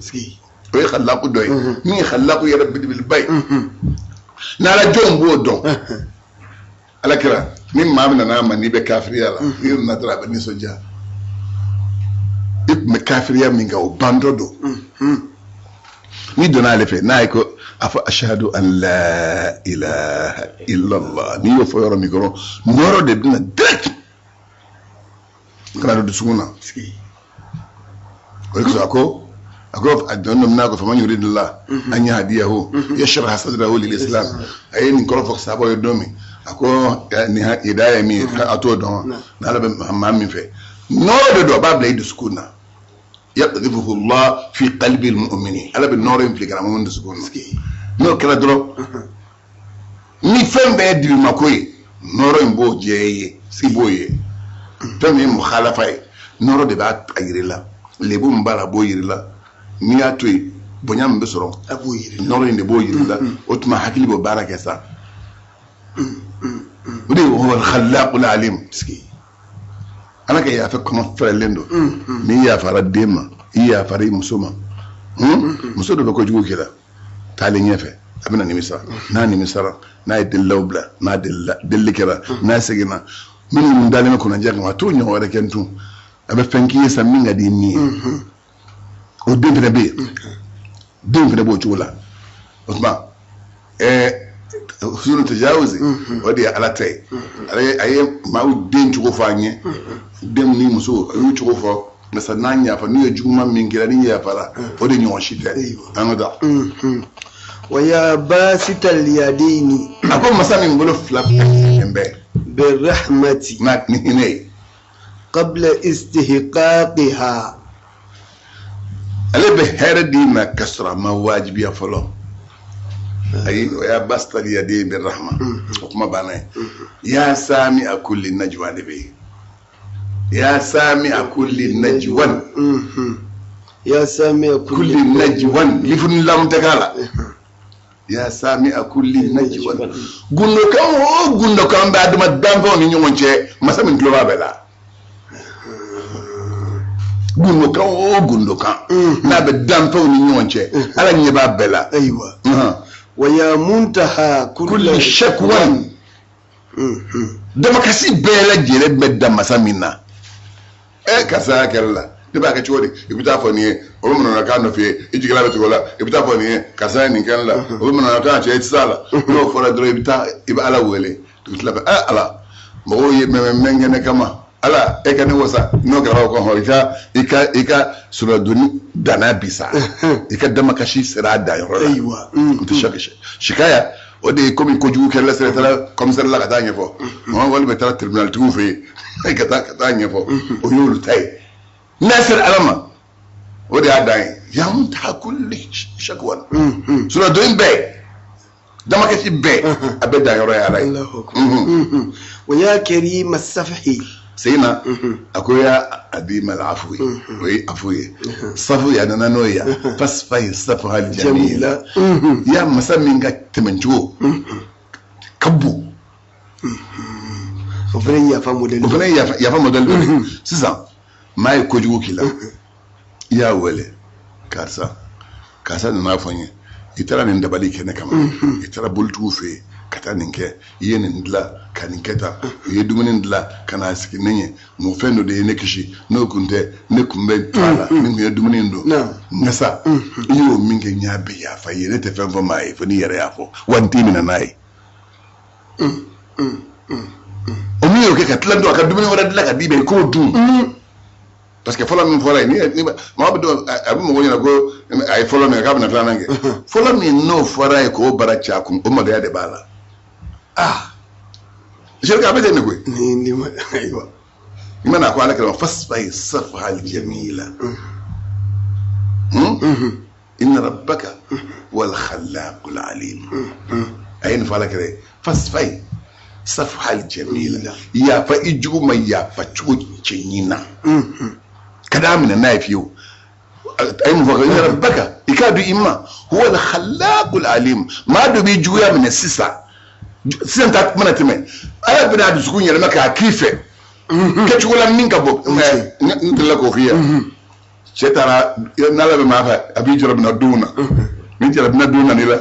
Speaker 1: O ye khallaqu dɔ ye. Min ye khallaqu yɛrɛ belebeleba ye, n'ala jɔnw b'o dɔn, ala kira ni maa min nana a ma, n'i bɛ kafiriya la, n'i nana dɔrɔn, a bɛ nisɔndiya. I tun bɛ kafiriya min kan, o bantɔ don. N'i donna ale fɛ, n'a ye ko a fɔ: ashhadu an la ilaha illallah, n'i y'o fɔ yɔrɔ min kɔrɔ, nɔrɔ de bɛna direct ka na don dusukun na. O de kosɔn a ko a dɔn dɔ n'a ko: faman yuridillah an yahdiyahu yashrah sadrahu lil islam. A ye nin kɔrɔ fɔ sahabaw ye don min, a ko nin hidaya ye min ye, a t'o dɔn. N'ala bɛ maa min fɛ, nɔrɔ de don, a b'a bila i dusukun na. Yaqdhifuhu Allah fi qalbi al-mu'minin. Ala bɛ nɔrɔ in fili ka na mun dusukun na. N'o kɛra dɔrɔn, ni fɛn bɛɛ ye dibimako ye, nɔrɔ in b'o jɛ i ye, i b'o ye. Fɛn min ye mukhalafa ye, nɔrɔ de b'a yir'i la. Lebu min b'a la, a b'o yir'i la. N'i y'a to yen, bonya min bɛ sɔrɔ,
Speaker 2: a b'o yir'i la.
Speaker 1: Nɔrɔ in de b'o yir'i la. O tuma hakili b'o baara kɛ sa. O de ye huwa al-khallaqul alim. Ala ka yafa kɔnɔ fɛrɛlen don. N'i yafara den ma, i yafara i muso ma. Muso dɔ bɛ kojugu k'i la, taalen ɲɛfɛ, a bɛna nimisa. N'a nimisara, n'a ye delilaw bila, n'a delila, delili kɛra, n'a seginna, Minnu dalen bɛ kunnadiya kama a t'o ɲɔgɔn wɛrɛ kɛ tun. A bɛ fɛn k'i ye sa min ka di ni ye. O den fana bɛ yen. Den fana b'o cogo la. O tuma husnu tajawuzi, o de ye Ala ta ye. Ale a ye maaw den cogo fɔ an ye. Den ni muso, a y'u cogo fɔ. Masa n'a yafa, n'u ye juguman min kɛra, ni yafara, o de ɲɔgɔn si tɛ. An ka taa.
Speaker 2: Wa ya basita al-yadaini.
Speaker 1: A ko masa min bolo fila bɛɛ bɛ
Speaker 2: birrahmati.
Speaker 1: Na ni hinɛ ye.
Speaker 2: Qabla istihqaqiha.
Speaker 1: Ale bɛ hɛrɛ d'i ma ka sɔrɔ a ma wajibiya fɔlɔ. Ayi, o ya basita al-yadaini birrahma, o kuma banna ye. Ya sami a kulli najwa de bɛ yen. Ya sami a kulli najwan.
Speaker 2: Ya sami a
Speaker 1: kulli najwan, lifun lam tɛ k'a la. Ya sami a kulli najwan, gundokan o gundokan bɛ adama danfɛnw ni ɲɔgɔn cɛ, masa min tulo b'a bɛɛ la. Gundokan o gundokan n'a bɛ danfɛnw ni ɲɔgɔn cɛ, Ala ɲɛ b'a bɛɛ la.
Speaker 2: Ayiwa. Wa ya muntaha
Speaker 1: kulli shakwan, damakasi bɛɛ lajɛlen bɛ da masa min na. Karisa y'a kɛlɛ la, ne b'a kɛ cogo di? I bɛ taa fɔ nin ye, o bɛ manamanakan nɔfɛ ye, i jigila bɛ tigɛ o la. I bɛ taa fɔ nin ye, karisa ye nin kɛ ne la, o bɛ manamanakan cɛ, i tɛ s'a la. N'o fɔra dɔrɔn, i bɛ taa, i bɛ Ala wele. I bɛ tila ka Ala, mɔgɔw ye mɛmɛ kɛ ne kama, Ala e ka ne wasa. N'o kɛra, o kɔ i ka sɔrɔdonni danna bi sa, i ka damakasi sera a danyɔrɔ la.
Speaker 2: Ayiwa.
Speaker 1: N tɛ sikaya, o de ye komi kojugu kɛla sira taara commissaire la ka taa ɲɛfɔ, walima taara tribunal tigiw fɛ yen ka taa ɲɛfɔ, o y'olu ta ye. N'a sera Ala ma, o de y'a dan ye. Ya muntaha kulli shakwan, sɔrɔdonni bɛɛ, damakasi bɛɛ, a bɛɛ danyɔrɔ ye Ala ye.
Speaker 2: Allahu akbar. Wa ya karima safhi.
Speaker 1: Segin na, a ko ya adima al-afwi, o ye afu ye, safu ya nana n'o ye yan. Fasfahi safha al-jamila, ya masa min ka tɛmɛcogo ka bon.
Speaker 2: O fana ye yafa modèle.
Speaker 1: O fana ye yafa modèle dɔ ye. Sisan maa ye kojugu k'i la, i y'a wele, karisa, karisa nana fɔ n ye, i taara nin dabali kɛ ne kama, i taara bolitigiw fɛ yen ka taa nin kɛ, i ye nin dilan ka nin kɛ tan, u ye dumuni dilan ka n'a sigi ne ɲɛ, mun fɛn dɔ de ye ne kisi, n'o kun tɛ ne kun bɛ to a la, ni kun ye dumuni in dun. Nka sa, i y'o min kɛ, n y'a bɛɛ yafa i ye. Ne tɛ fɛn fɔ maa ye fo n'i yɛrɛ y'a fɔ, wa n t'i minɛ n'a ye. O min y'o kɛ ka tila dun, a ka dumuni wɛrɛ dilan ka d'i ma, i k'o dun, parce que fɔlɔ min fɔra yen, ni maa bɛ dɔn, a bɛ mɔgɔw ɲɛna ko a ye fɔlɔ min kɛ, k'a bɛna filanan kɛ. Fɔlɔ min n'o fɔra ye k'o bara ci a kun, o maloya de b'a la. Ah, sɛrika, a bɛ ten de koyi.
Speaker 2: Ni ma, ayiwa.
Speaker 1: I mana ko Ala kɛra, fasfahi safha al-jamila, inna rabbaka wal khallaqul alim. A ye nin fɔ Ala kɛra ye, fasfahi safha al-jamila, yafa i jugu ma yafa cogo cɛɲi na, ka d'a minɛ n'a ye fiyewu. A ye mun fɔ? Inna rabbaka, i k'a dɔn i ma, huwa al-khallaqul alim. Maa dɔ b'i juguya minɛ sisan sisan ta mana tɛmɛ, Ala bɛna a dusukun yɛlɛma k'a k'i fɛ kɛcogo la min ka bɔ. N delila k'o f'i ye. Cɛ taara n'Ala bɛ maa fɛ, a b'i jarabina donw na. Ni jarabina don nana i la,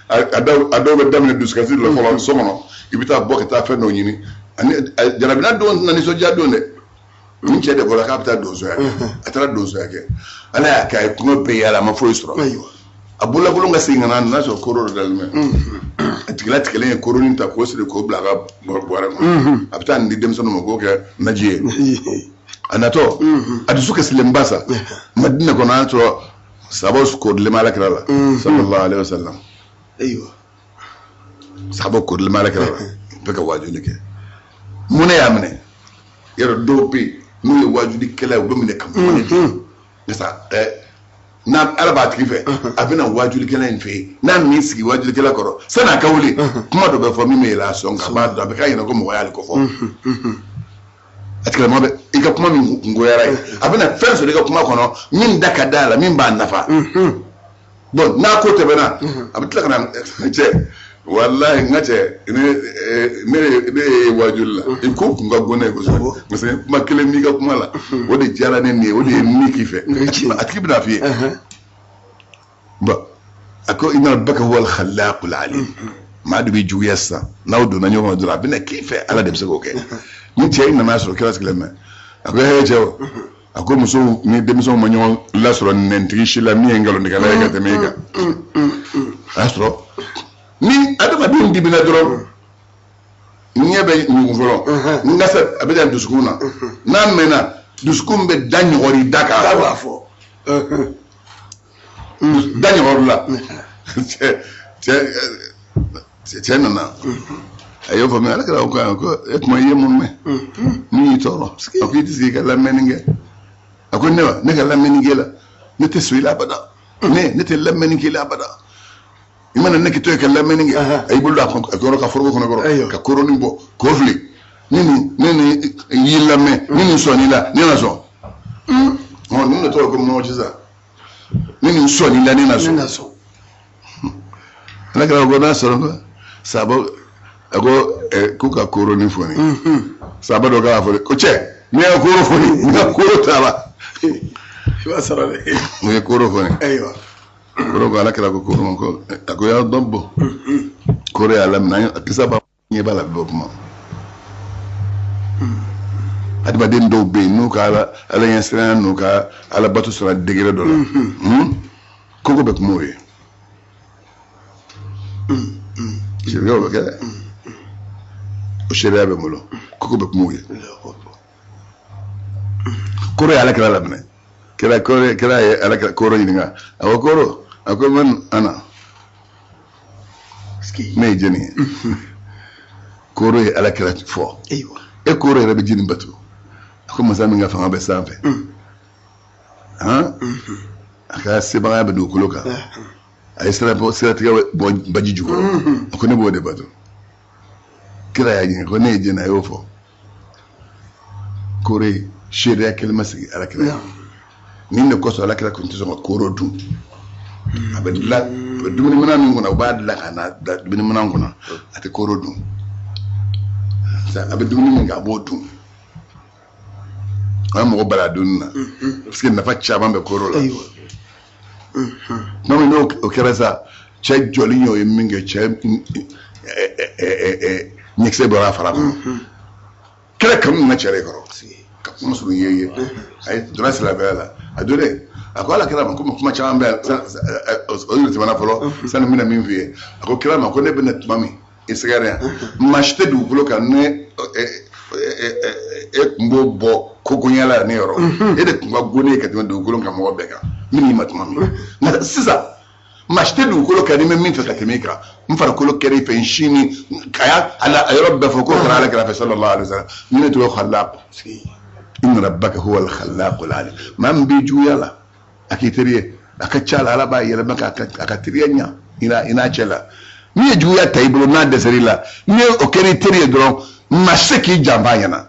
Speaker 1: a dɔw bɛ daminɛ dusukasi de la fɔlɔ so kɔnɔ. I bɛ taa bɔ ka taa fɛn dɔw ɲini, ani jarabina don tɛna nisɔndiya don dɛ. Ni cɛ de bɔra k'a bɛ taa donsoya kɛ, a taara donsoya kɛ, Ala y'a kɛ a ye kungo bɛɛ yaala, a ma foyi sɔrɔ. A bololankolon ka segin ka na, a nana sɔrɔ koro dɔ dalen bɛ. A jigila tigɛlen ye koronin ta k'o siri k'o bila a ka bɔrɛ kɔnɔ, a bɛ taa nin di denmisɛnninw ma k'o kɛ naji ye. A natɔ, a dusu kasilenba sa, Madina kɔnɔ, an sɔrɔ sabaw korilen bɛ Ala kira la, sallallahu alaihi wasallam. Sabaw korilen bɛ Ala kira la, bɛ ka wajuli kɛ. Mun ne y'a minɛ? Yɔrɔ dɔw bɛ yen, n'u ye wajulikɛla ye, u bɛ minɛ ka mɔnɛ jɔ. Nka n'a Ala b'a tigi fɛ, a bɛna wajulikɛla in fɛ yen, n'a m'i sigi wajulikɛla kɔrɔ, sanni a ka wuli, kuma dɔ bɛ fɔ min bɛ yɛlɛ a sɔn kan, a b'a dɔn, a bɛ k'a ɲɛna ko mɔgɔ y'ale ko fɔ. A tigilamɔgɔ bɛ i ka kuma min kungoyara ye, a bɛna fɛn sɔrɔ i ka kuma kɔnɔ min da ka d'a la, min b'a nafa. Bon, n'a ko tɛmɛna, a bɛ tila ka na, cɛ, walahi, n ka cɛ, ne ye wajuli la, i ko kun ka go ne ye kosɛbɛ, parce que kuma kelen b'i ka kuma la, o de diyara ne nin ye, o de ye min k'i fɛ. A tigi bɛna f'i ye. Bon, a ko inna rabbaka huwa al-khallaqul alim. Maa dɔ b'i juguya sisan, n'aw donna ɲɔgɔn kɔnɔ dɔrɔn, a bɛna k'i fɛ. Ala de bɛ se k'o kɛ. Ni cɛ in nana sɔrɔ kira sigilen bɛ, a ko hee cɛw, a ko musow ni denmisɛnw ma ɲɔgɔn lasɔrɔ nɛntigi si la min ye nkalontigɛla ye ka tɛmɛ e kan. A y'a sɔrɔ ni adamaden dimina dɔrɔn, ɲɛ bɛ ɲugun fɔlɔ, n ka se a bɛ dan dusukun na, n'a mɛnna dusukun bɛ da ɲɔgɔri da k'a fɔ da ɲɔgɔri la. Cɛ nana, a y'o faamuya. Ala kira ko ko e tuma i ye mun mɛn min y'i tɔɔrɔ? A ko i tɛ sigi ka lamɛnni kɛ. A ko ne wa, ne ka lamɛnni kɛ la, ne tɛ sɔn i la abada. Ne tɛ lamɛnni kɛ i la abada. I mana ne kɛ to yen ka lamɛnni kɛ. A y'i bolo don a kɔrɔ ka foroko kɔnɔ kɔrɔ ka koronin bɔ k'o fili. Ne ni y'i lamɛn, ni nin sɔnn'i la, ne na sɔn. Ɔ nin de tɔgɔ ko mɔgɔjiza. Ni nin sɔnn'i la, ne na sɔn. Ala kira ko n'a sɔrɔ ko saba, a ko k'u ka koronin foni. Saba dɔ k'a fɔ ko cɛ, n'i ka koro foni, n ka koro taara.
Speaker 2: I b'a sɔrɔ dɛ.
Speaker 1: U ye koro foni.
Speaker 2: Ayiwa.
Speaker 1: Koro ko, ala kira ko koro ma ko, a ko y'a dɔn bɔ. Koro y'a laminɛ, a kisa b'a ɲɛ b'a la bɛ kuma. Adamaden dɔw bɛ yen, n'u ka ala ɲɛsiranya n'u ka ala bato sera degré dɔ la, koko bɛ kuma o ye. Sariyaw bɛ kɛ dɛ, o sariya bɛ n bolo, koko bɛ kuma o ye. Koro ye ala kira laminɛ. Kira koro, kira ye ala kira koro ɲininka. A ko koro, a ko man ana, ne ye jɔni ye? Koro ye ala kira fɔ. E koro yɛrɛ bɛ jini bato? A ko masa min ka fanga bɛ sanfɛ, han, a ka sebagaya bɛ dugukolo kan, a ye sira bɔ, siratigɛ bɔ baji jukɔrɔ, a ko ne b'o de bato. Kira y'a ɲininka ko ne ye jɔni? A y'o fɔ. Koro ye seereya kelen ma sigi ala kira ye. Nin de kosɔn ala kira tun tɛ sɔn ka koro dun. A bɛ dilan, a bɛ dumuni minɛn min kɔnɔ, u b'a dilan ka na bila dumuni minɛn kɔnɔ, a tɛ koro dun. A bɛ dumuni min kɛ, a b'o dun. An mɔgɔ bala dumuni na, parce que nafa caman bɛ koro la. Tuma min n'o kɛra sa, cɛ jɔlen y'o ye min kɛ, cɛ ɲɛkisɛ bɔra a fara kɔnɔ. Kɛlɛ kanu nana cɛ de kɔrɔ ka kuma surun ye ye. A ye donna silamɛya la. A donnen, a ko ala kira ma ko kuma caman bɛ o de tɛmɛna fɔlɔ sani n bɛna min f'i ye. A ko kira ma ko ne bɛna tuma min i sɛgɛrɛ yan, maa si tɛ dugukolo kan ne e tun b'o bɔ kogonya la ne yɔrɔ, e de tun ka go ne ye ka tɛmɛ dugukolo kan mɔgɔ bɛɛ kan min y'i ma tuma min. Nka sisan maa si tɛ dugukolo kan ni bɛ min fɛ ka tɛmɛ i kan. N farikolo kɛra i fɛ, n sin ni a y'a a yɔrɔ bɛɛ fɔ k'o kɛra ala kira fɛ sallallahu alaihi wasallam. Ni ne tɔgɔ khallaq, inna rabbaka huwa al-khallaqul alim. Maa min b'i juguya la, a k'i teri ye, a ka ca la ala b'a yɛlɛma k'a ka teriya ɲa i n'a cɛ la. N'i ye juguya ta i bolo, n'a dɛsɛr'i la, ni o kɛra i teri ye dɔrɔn, maa si tɛ k'i janfa a ɲɛna.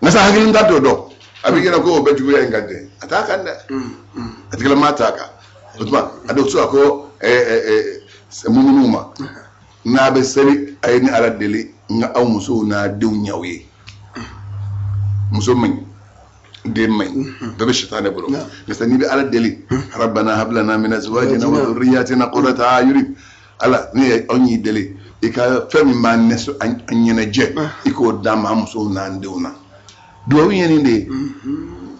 Speaker 1: Nka sa hakili t'o dɔn, a b'i ɲɛna ko o bɛ juguya in kan ten, a t'a kan dɛ, a tigilama t'a kan. O tuma a dɔw se ka ko mumunu ma, n'a bɛ seli, a ye ni ala deli n ka aw musow n'a denw ɲ'aw ye. Muso man ɲi, den man ɲi, bɛɛ bɛ sitanɛ bolo. Nka n'i bɛ ala deli, rabbana hab lana min azwajina wa dhurriyyatina qurrata a'yun, ala ne ye anw y'i deli, i ka fɛn min b'an ɲɛnajɛ, i k'o d'an ma an musow n'an denw na. Duwawu ye nin de ye.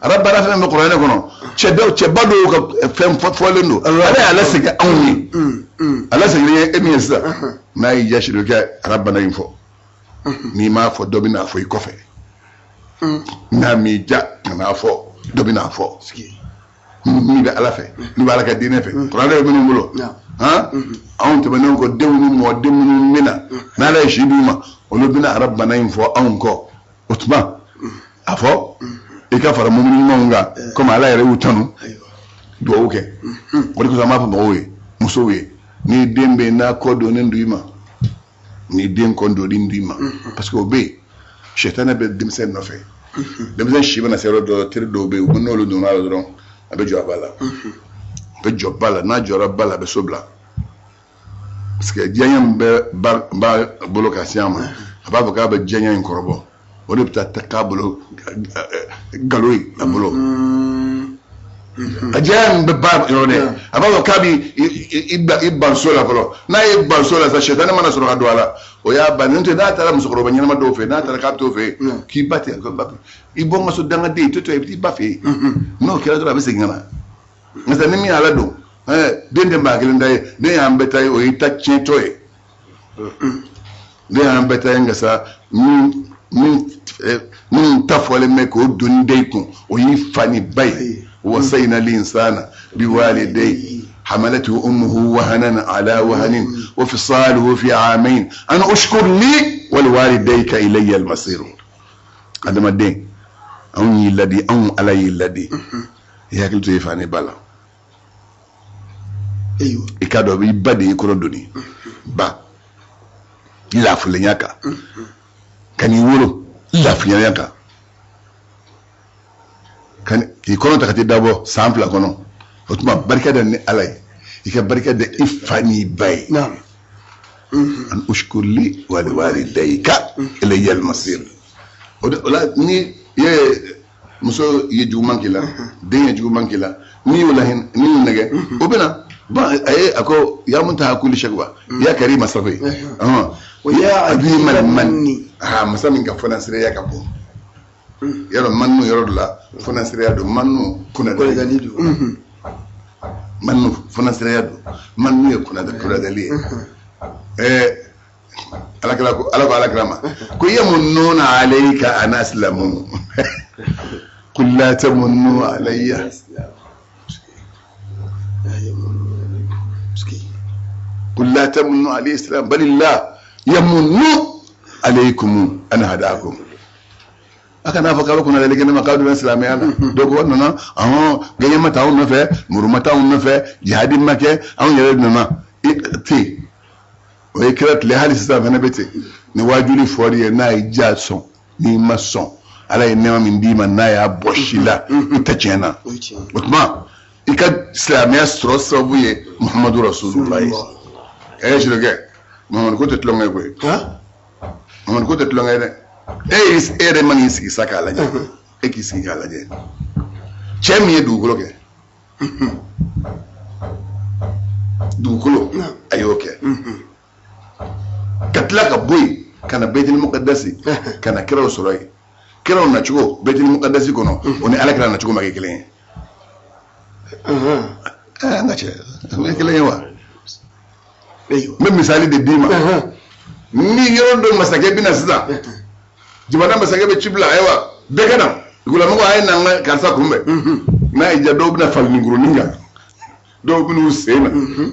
Speaker 1: Rabbana fɛn bɛ kuranɛ kɔnɔ, cɛba dɔw ka fɛn fɔlen don, ala y'a lasegin anw ye, a lasegin ye e min ye sisan. N'a y'i diya sini, kɛ rabbana in fɔ, n'i m'a fɔ, dɔ bɛ n'a fɔ i kɔfɛ. N'a m'i diya, kan'a fɔ, dɔ bɛ n'a fɔ. Min bɛ ala fɛ, min bɛ ala ka diinɛ fɛ, kuranɛ bɛ minnu bolo, han, anw tɛmɛnen kɔ, denw ni mɔden minnu bɛ na, n'ala ye si d'u ma, olu bɛna rabbana in fɔ anw kɔ. O tuma a fɔ i ka fara mumuni ɲumanw kan, komi ala yɛrɛ y'u tanu, duwawu kɛ. O de kosɔn an b'a fɔ mɔgɔw ye, musow ye, ni den bɛ yen n'a kɔ donnen don i ma, ni den kɔ donnen don i ma, parce que o bɛ yen, sɛtanɛ bɛ denmisɛn nɔfɛ. Denmisɛn si mana se yɔrɔ dɔ, teri dɔw bɛ yen, u bɛ n'olu donna a la dɔrɔn, a bɛ jɔ a ba la, a bɛ jɔ ba la. N'a jɔra ba la, a bɛ so bila, parce que diɲɛ min bɛ ba bolo ka se a ma, a b'a fɔ k'a bɛ diɲɛ in kɔrɔbɔ, o de bɛ taa k'a bolo galo ye a bolo. A diya min bɛ ba yɔrɔ dɛ, a b'a fɔ k'a b'i i ban so la fɔlɔ. N'a ye ban so la sa, sɛtanɛ mana sɔrɔ ka don a la, o y'a ban. N'o tɛ, n'a taara musokɔrɔba ɲɛnama dɔw fɛ, n'a taara k'a bɛ t'o fɛ yen, k'i ba tɛ, i bɔ n ka so, dangaden, i tɛ to yen, i bɛ t'i ba fɛ yen. N'o kɛra dɔrɔn, a bɛ segin ka na. Nka ni min y'a ladon, den tɛ maa kelen ta ye, den y'an bɛɛ ta ye, o y'i ta tiɲɛtɔ ye. Den y'an bɛɛ ta ye, nka sa min ta fɔlen bɛ k'o don den kun, o y'i fa ni ba ye. Wasayna linsana biwalidayhi hamalatu ummuhu wahanan ala wahanin wa fisaluhu fi amain an ushkur li wa liwalidayka ilayya almasir. Adamaden, anw y'i ladi, anw Ala y'i ladi, i hakili to i fa ni ba la. I k'a dɔn i ba de y'i kɔrɔ doni ba lafulenya kan ka n'i wolo lafulenya kan, k'i kɔnɔ ta ka t'i dabɔ san 2 kɔnɔ. O tuma, barika da ni Ala ye, i ka barika da i fa n'i ba ye. An ushkur li wa liwalidayka ilayya almasir. O la, ni ye muso ye juguman k'i la, den ye juguman k'i la, n'i y'o lahinɛ, n'i y'o nɛgɛ, o bɛ na bon. A ye a ko ya muntaha kulli shakwa ya karima safi
Speaker 2: wa ya
Speaker 1: azimal manni. Ah, masa min ka fɔnasireya ka bon yɔrɔ mannu yɔrɔ dɔ la, fɔnasireya don, mannu kunnadali don, mannu fɔnasireya don, mannu ye kunnadali ye. Ala kira ko, Ala ko ala kira ma ko yamunnuna alayka an aslamu qul la tamunnu alayya. Qul la tamunnu alayya islam balillah yamunnu alaykum an hadakum. A kana fɔ k'a bɛ kunnadali kɛ ne ma k'a donna silamɛya la. Dɔw ko nana ɔhɔn, gɛɲɛ ma taa anw nɔfɛ, muru ma taa anw nɔfɛ, jihadi ma kɛ, anw yɛrɛ nana ten. O ye kira tile, hali sisan fana bɛ ten. Ni waajuli fɔri ye, n'a ye ja sɔn, n'i ma sɔn, Ala ye nɛɛma min d'i ma, n'a y'a bɔsi la, i tɛ tiɲɛ na. O tuma, i ka silamɛya sɔrɔ sababu ye Muhamadu Rasulullah ye. Ɛ sirikɛ, Muhamadu ko tɛ tulonkɛ ye koyi, Muhamadu ko tɛ tulonkɛ ye dɛ. E e yɛrɛ man k'i sigi sa k'a lajɛ, e k'i sigi k'a lajɛ, cɛ min ye dugukolo kɛ, dugukolo a y'o kɛ ka tila ka bɔ yen ka na Baitul Muqaddasi, ka na kiraw sɔrɔ yen. Kiraw nacogo Baitul Muqaddasi kɔnɔ, o ni Ala kira nacogo ma kɛ kelen ye. An ka cɛ, o ye kelen ye wa? N bɛ misali de d'i ma. Ni yɔrɔ dɔ masakɛ bɛ na sisan, jamana masakɛ bɛ ci bila, ayiwa, bɛɛ ka na, dugulamɔgɔ, a ye na an ka karisa kunbɛn. N'a y'i diya, dɔw bɛna falenikurunin kan, dɔw bɛna u sen na,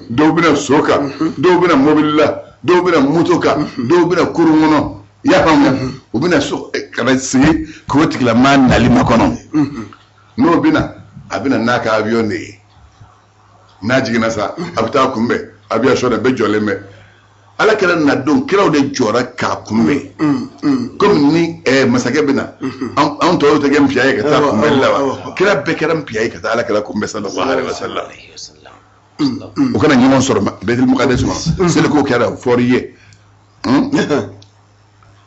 Speaker 1: dɔw bɛna so kan, dɔw bɛna mobili la, dɔw bɛna moto kan, dɔw bɛna kurun kɔnɔ. I y'a faamuya? U bɛna so ka na sigi k'o tigilamaa nali makɔnɔ. N'o bɛna, a bɛna n'a ka avion de ye. N'a jiginna sa, a bɛ taa kunbɛn aviation na, bɛɛ jɔlen bɛ. Ala kɛra na don, kiraw de jɔra k'a kunbɛn, komi ni masakɛ bɛ na, anw tɔw tɛ kɛ npiya ye ka taa kunbɛnli la wa? Kira bɛɛ kɛra npiya ye ka taa ala kɛra kunbɛn, sallallahu alaihi wasallam. U kana ɲɔgɔn sɔrɔ Baitul Muqaddas kɔnɔ. Seliko kɛra, o fɔr'i ye,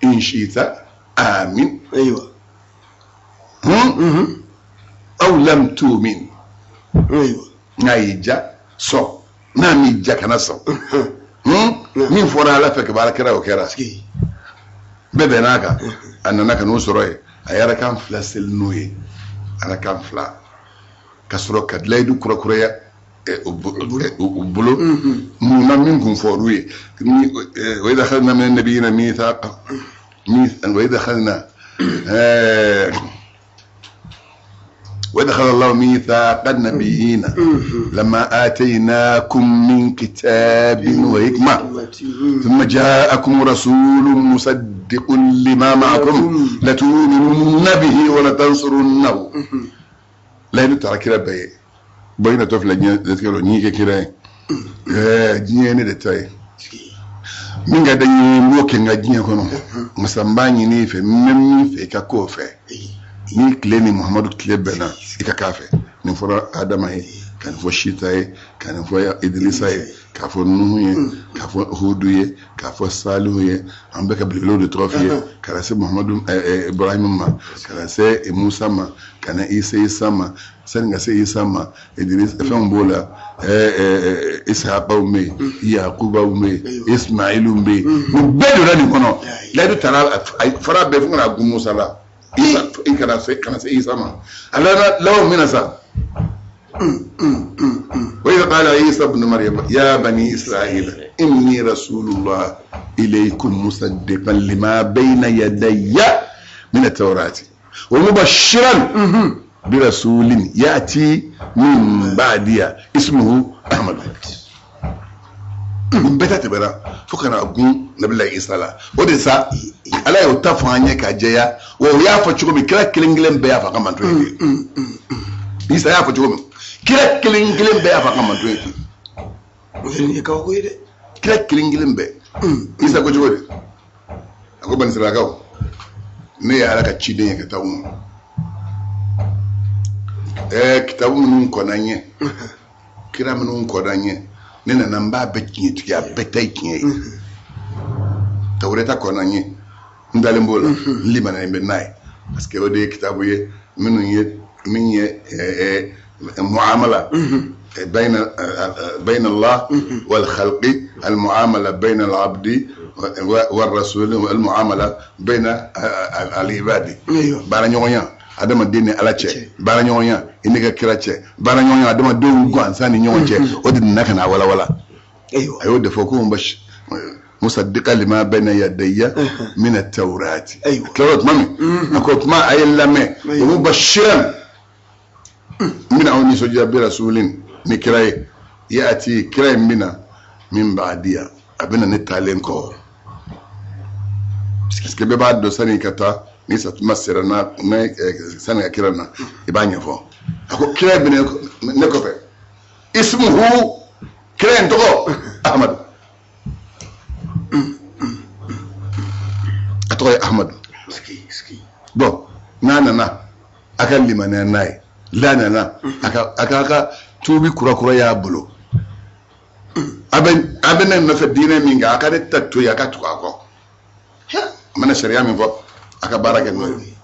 Speaker 1: in shita amin aw lam tu'min. N'a y'i ja, sɔn, n'a m'i ja, kana sɔn. Min fɔra Ala fɛ ka ala kɛra, o kɛra, bɛɛ bɛnn'a kan. A nana ka n'o sɔrɔ yen, a ye arakan 2 seli n'o ye, arakan 2, ka sɔrɔ ka layidu kurakuraya u bolo. Mun na? Min kun fɔr'u ye, wa idh akhadna min an-nabiyina mithaqa wa idh akhadna وإذ أخذ الله ميثاق النبيين لما آتيناكم من كتاب وحكمة ثم جاءكم رسول مصدق لما معكم لتؤمنن به ولتنصرنه. layidu tara kira bɛɛ ye. Bɔn, i natɔ filɛ diɲɛ la, n'i kɛ kira ye, diɲɛ ye ne de ta ye. Min ka di n ye, n b'o kɛ n ka diɲɛ kɔnɔ. Masa, n b'a ɲini i fɛ, n bɛ min fɛ, i ka k'o fɛ. Ni tile ni Muhamadu tile bɛnna, i ka k'a fɛ. Nin fɔra Adama ye. Ka nin fɔ Sita ye, ka nin fɔ Idrisa ye, k'a fɔ Nuhu ye, k'a fɔ Hudu ye, k'a fɔ Salihu ye. An bɛ ka belebelew de tɔgɔ f'i ye, ka na se Muhamadu, Ibrahim ma, ka na se Musa ma, ka na Isa ma. Sani ka se Isa ma, Idris fɛnw b'o la, Isahakaw bɛ yen, Yakubaw bɛ yen, Ismailu bɛ yen. Nin bɛɛ donna nin kɔnɔ. Layidu taara fara bɛɛ fo ka na gun Musa la. Isa, i kana se Isa ma. A laban min na sa, وإذ قال عيسى ابن مريم يا بني إسرائيل إني رسول الله إليكم مصدقا لما بين يدي من التوراة ومبشرا برسول يأتي من بعدي اسمه أحمد. Nin bɛɛ ta tɛmɛna fo ka na gun nabila Isa la. O de sa, Ala y'o ta fɔ an ye k'a jɛya. Wa o y'a fɔ cogo min, kira kelen kelen bɛɛ y'a fɔ a ka manton ye ten. Isa y'a fɔ cogo min, kira kelen kelen bɛɛ y'a fɔ a ka manton ye ten.
Speaker 2: O fɛnɛ ye kabako ye dɛ.
Speaker 1: Kira kelen kelen bɛɛ. Isa ko cogo di? A ko banisiralakaw, ne ye Ala ka ciden ye ka taa u ma. Kitabu minnu kɔnna n ɲɛ, kira minnu kɔnna n ɲɛ, ne nana n b'a bɛɛ tiɲɛtigiya, a bɛɛ ta ye tiɲɛ ye. Tawureta kɔnna n ɲɛ, n dalen b'o la, n limaniyalen bɛ n'a ye, parce que o de ye kitabu ye minnu ye min ye muamala بين الله والخلق، المعاملة بين العبد والرسول، والمعاملة بين العباد. Baara ɲɔgɔnya adamaden ni Ala cɛ, baara ɲɔgɔnya i ni ka kira cɛ, baara ɲɔgɔnya adamadenw gansan ni ɲɔgɔn cɛ, o de nana ka na walawala. A y'o de fɔ ko musaddiqa lima bayna yadayya min at-tawrati. Tilara tuma min, a ko tuma a ye n lamɛn, wa mubashiran, n bɛna aw nisɔndiya, bi rasulin, ni kira ye, yati, kira in bɛna min ba'diya, a bɛna ne taalen kɔ. Parce que bɛɛ b'a dɔn, sani ka taa ni satuma sera na sani ka kira na, i b'a ɲɛfɔ. A ko kira bɛ ne kɔfɛ, ismuhu, kira in tɔgɔ Ahmadu, a tɔgɔ ye Ahmadu. Bon, n'a nana, a ka limaniya n'a ye. N'a nana, a ka tuubi kura kura y'a bolo. A bɛ ne nɔfɛ diinɛ min kan, a ka ne ta to yen, a ka tugu a kɔ. A mana sariya min fɔ, a ka baara kɛ n'o ye.